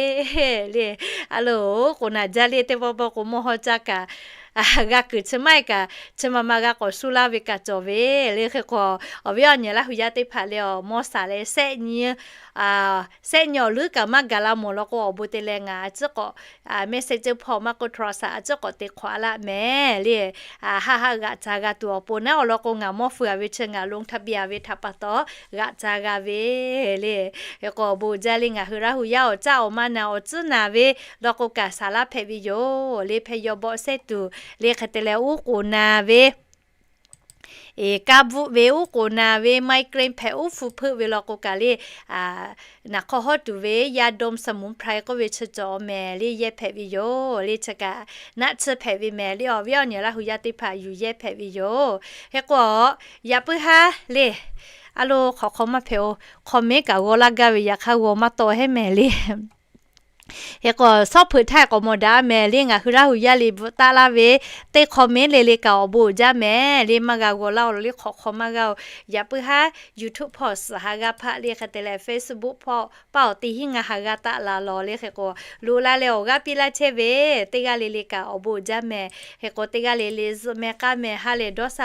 le. A loˬ, k'oˍ naˬ jaˇ le teˇ pawˆ pawˆ k'o mawˇ hawˇ caˇ kaꞈ g'a kuiˬ chi maˇ heˆ kaꞈ, chi ma ma g'a k'awꞈ shu laˇ ve kaꞈ cawˬ ve le. Hk'e k'o, awˬ viˉ awˬ nyi Laˇ huˍ yaˇ teˇ hpaˍ le, awˬ mawˇ shaˍ leh shehˆ nyi shehˆ nyi awˬ leuˉ kaꞈ maˇ gaˬ la mawˬ law k'o, awˬ bon te leh ngaˬ a ciˉ k'awꞈ message hpawˇ maˇ k'oˆ โทรศัพท์ a ciˉ k'awꞈ te hk'awꞈ-a laˇ mehˍ le. Haˆ haˆ g'aꞈ ca g'a tuˬ awˬ pon naˉ awˬ lawn k'o, ngaˬ mawˇ feu-a ve chi ngaˬ ลงทะเบียน ve htaꞈ pa taw g'aꞈ ca g'a ve le. Hk'e k'o awˬ bon jaˇ le, ngaˬ hui Laˇ huˍ yaˇ awˬ caˇ awˬ ma naˬ awˬ tcuhˉ naˬ ve law k'o kaꞈ shaˍ laˇ hpehꞈ ve yoˬ le. Hpehˇ yawˇ bawˆ sehˉ tuˬ le hk'e te leh uˉ k'oˍ naˬ ve kaˇ bvuhˆ ve uˉ k'oˍ naˬ ve, migraine hpehꞈ uˉ hpu hpeuˆ ve law k'o kaꞈ le, naˍ hk'aw hawˉ tuˬ ve ยาดมสมุนไพร k'oˆ ve chi cawˬ mehˍ le, yehˇ hpehꞈ ve yoˬ le. Chi kaꞈ naˆ tsuhˇ hpehꞈ ve mehˍ le. Awˬ viˉ awˬ nyi Laˇ huˍ yaˇ teˇ hpaˍ yuˬ yehˇ hpehꞈ ve yoˬ. Hk'e k'o, yaꞈ puiˉ haˉ le, a lo hk'awꞈ hk'aw maˇ hpehꞈ-o. Comment kaꞈ g'aw laˇ gaˇ ve yaꞈ hk'aˇ g'aw maˇ tawˆ heˉ mehˍ le. Hk'e k'o, shawˉ hpeuꞈ htaˇ k'awꞈ mawˬ daꞈ mehˍ le. Ngaˬ hui Laˇ huˍ yaˇ le bvuhꞈ taˆ laˇ ve teˇ comment le le kaꞈ awˬ bon uiˍ jaˇ mehˍ le. Maˇ g'a g'aw laˇ-o le, hk'awꞈ hk'aw maˇ g'a-o. Yaꞈ puiˉ haˉ YouTube hpawˇ suhˍ ha g'a hpaˆ le hk'e te leh, Facebook hpawˇ paˇ awˬ te hiˉ ngaˬ ha g'a taˆ la lawˬ le. Hk'e k'o, loꞈ la leh awˬ g'aˇ piˇ laˇ chehˇ ve teˇ g'aˇ le le kaꞈ awˬ bon uiˍ jaˇ mehˍ. Hk'e k'o, teˇ g'aˇ le le zuhꞈ meh k'aˇ meh ha lehˬ dawˇ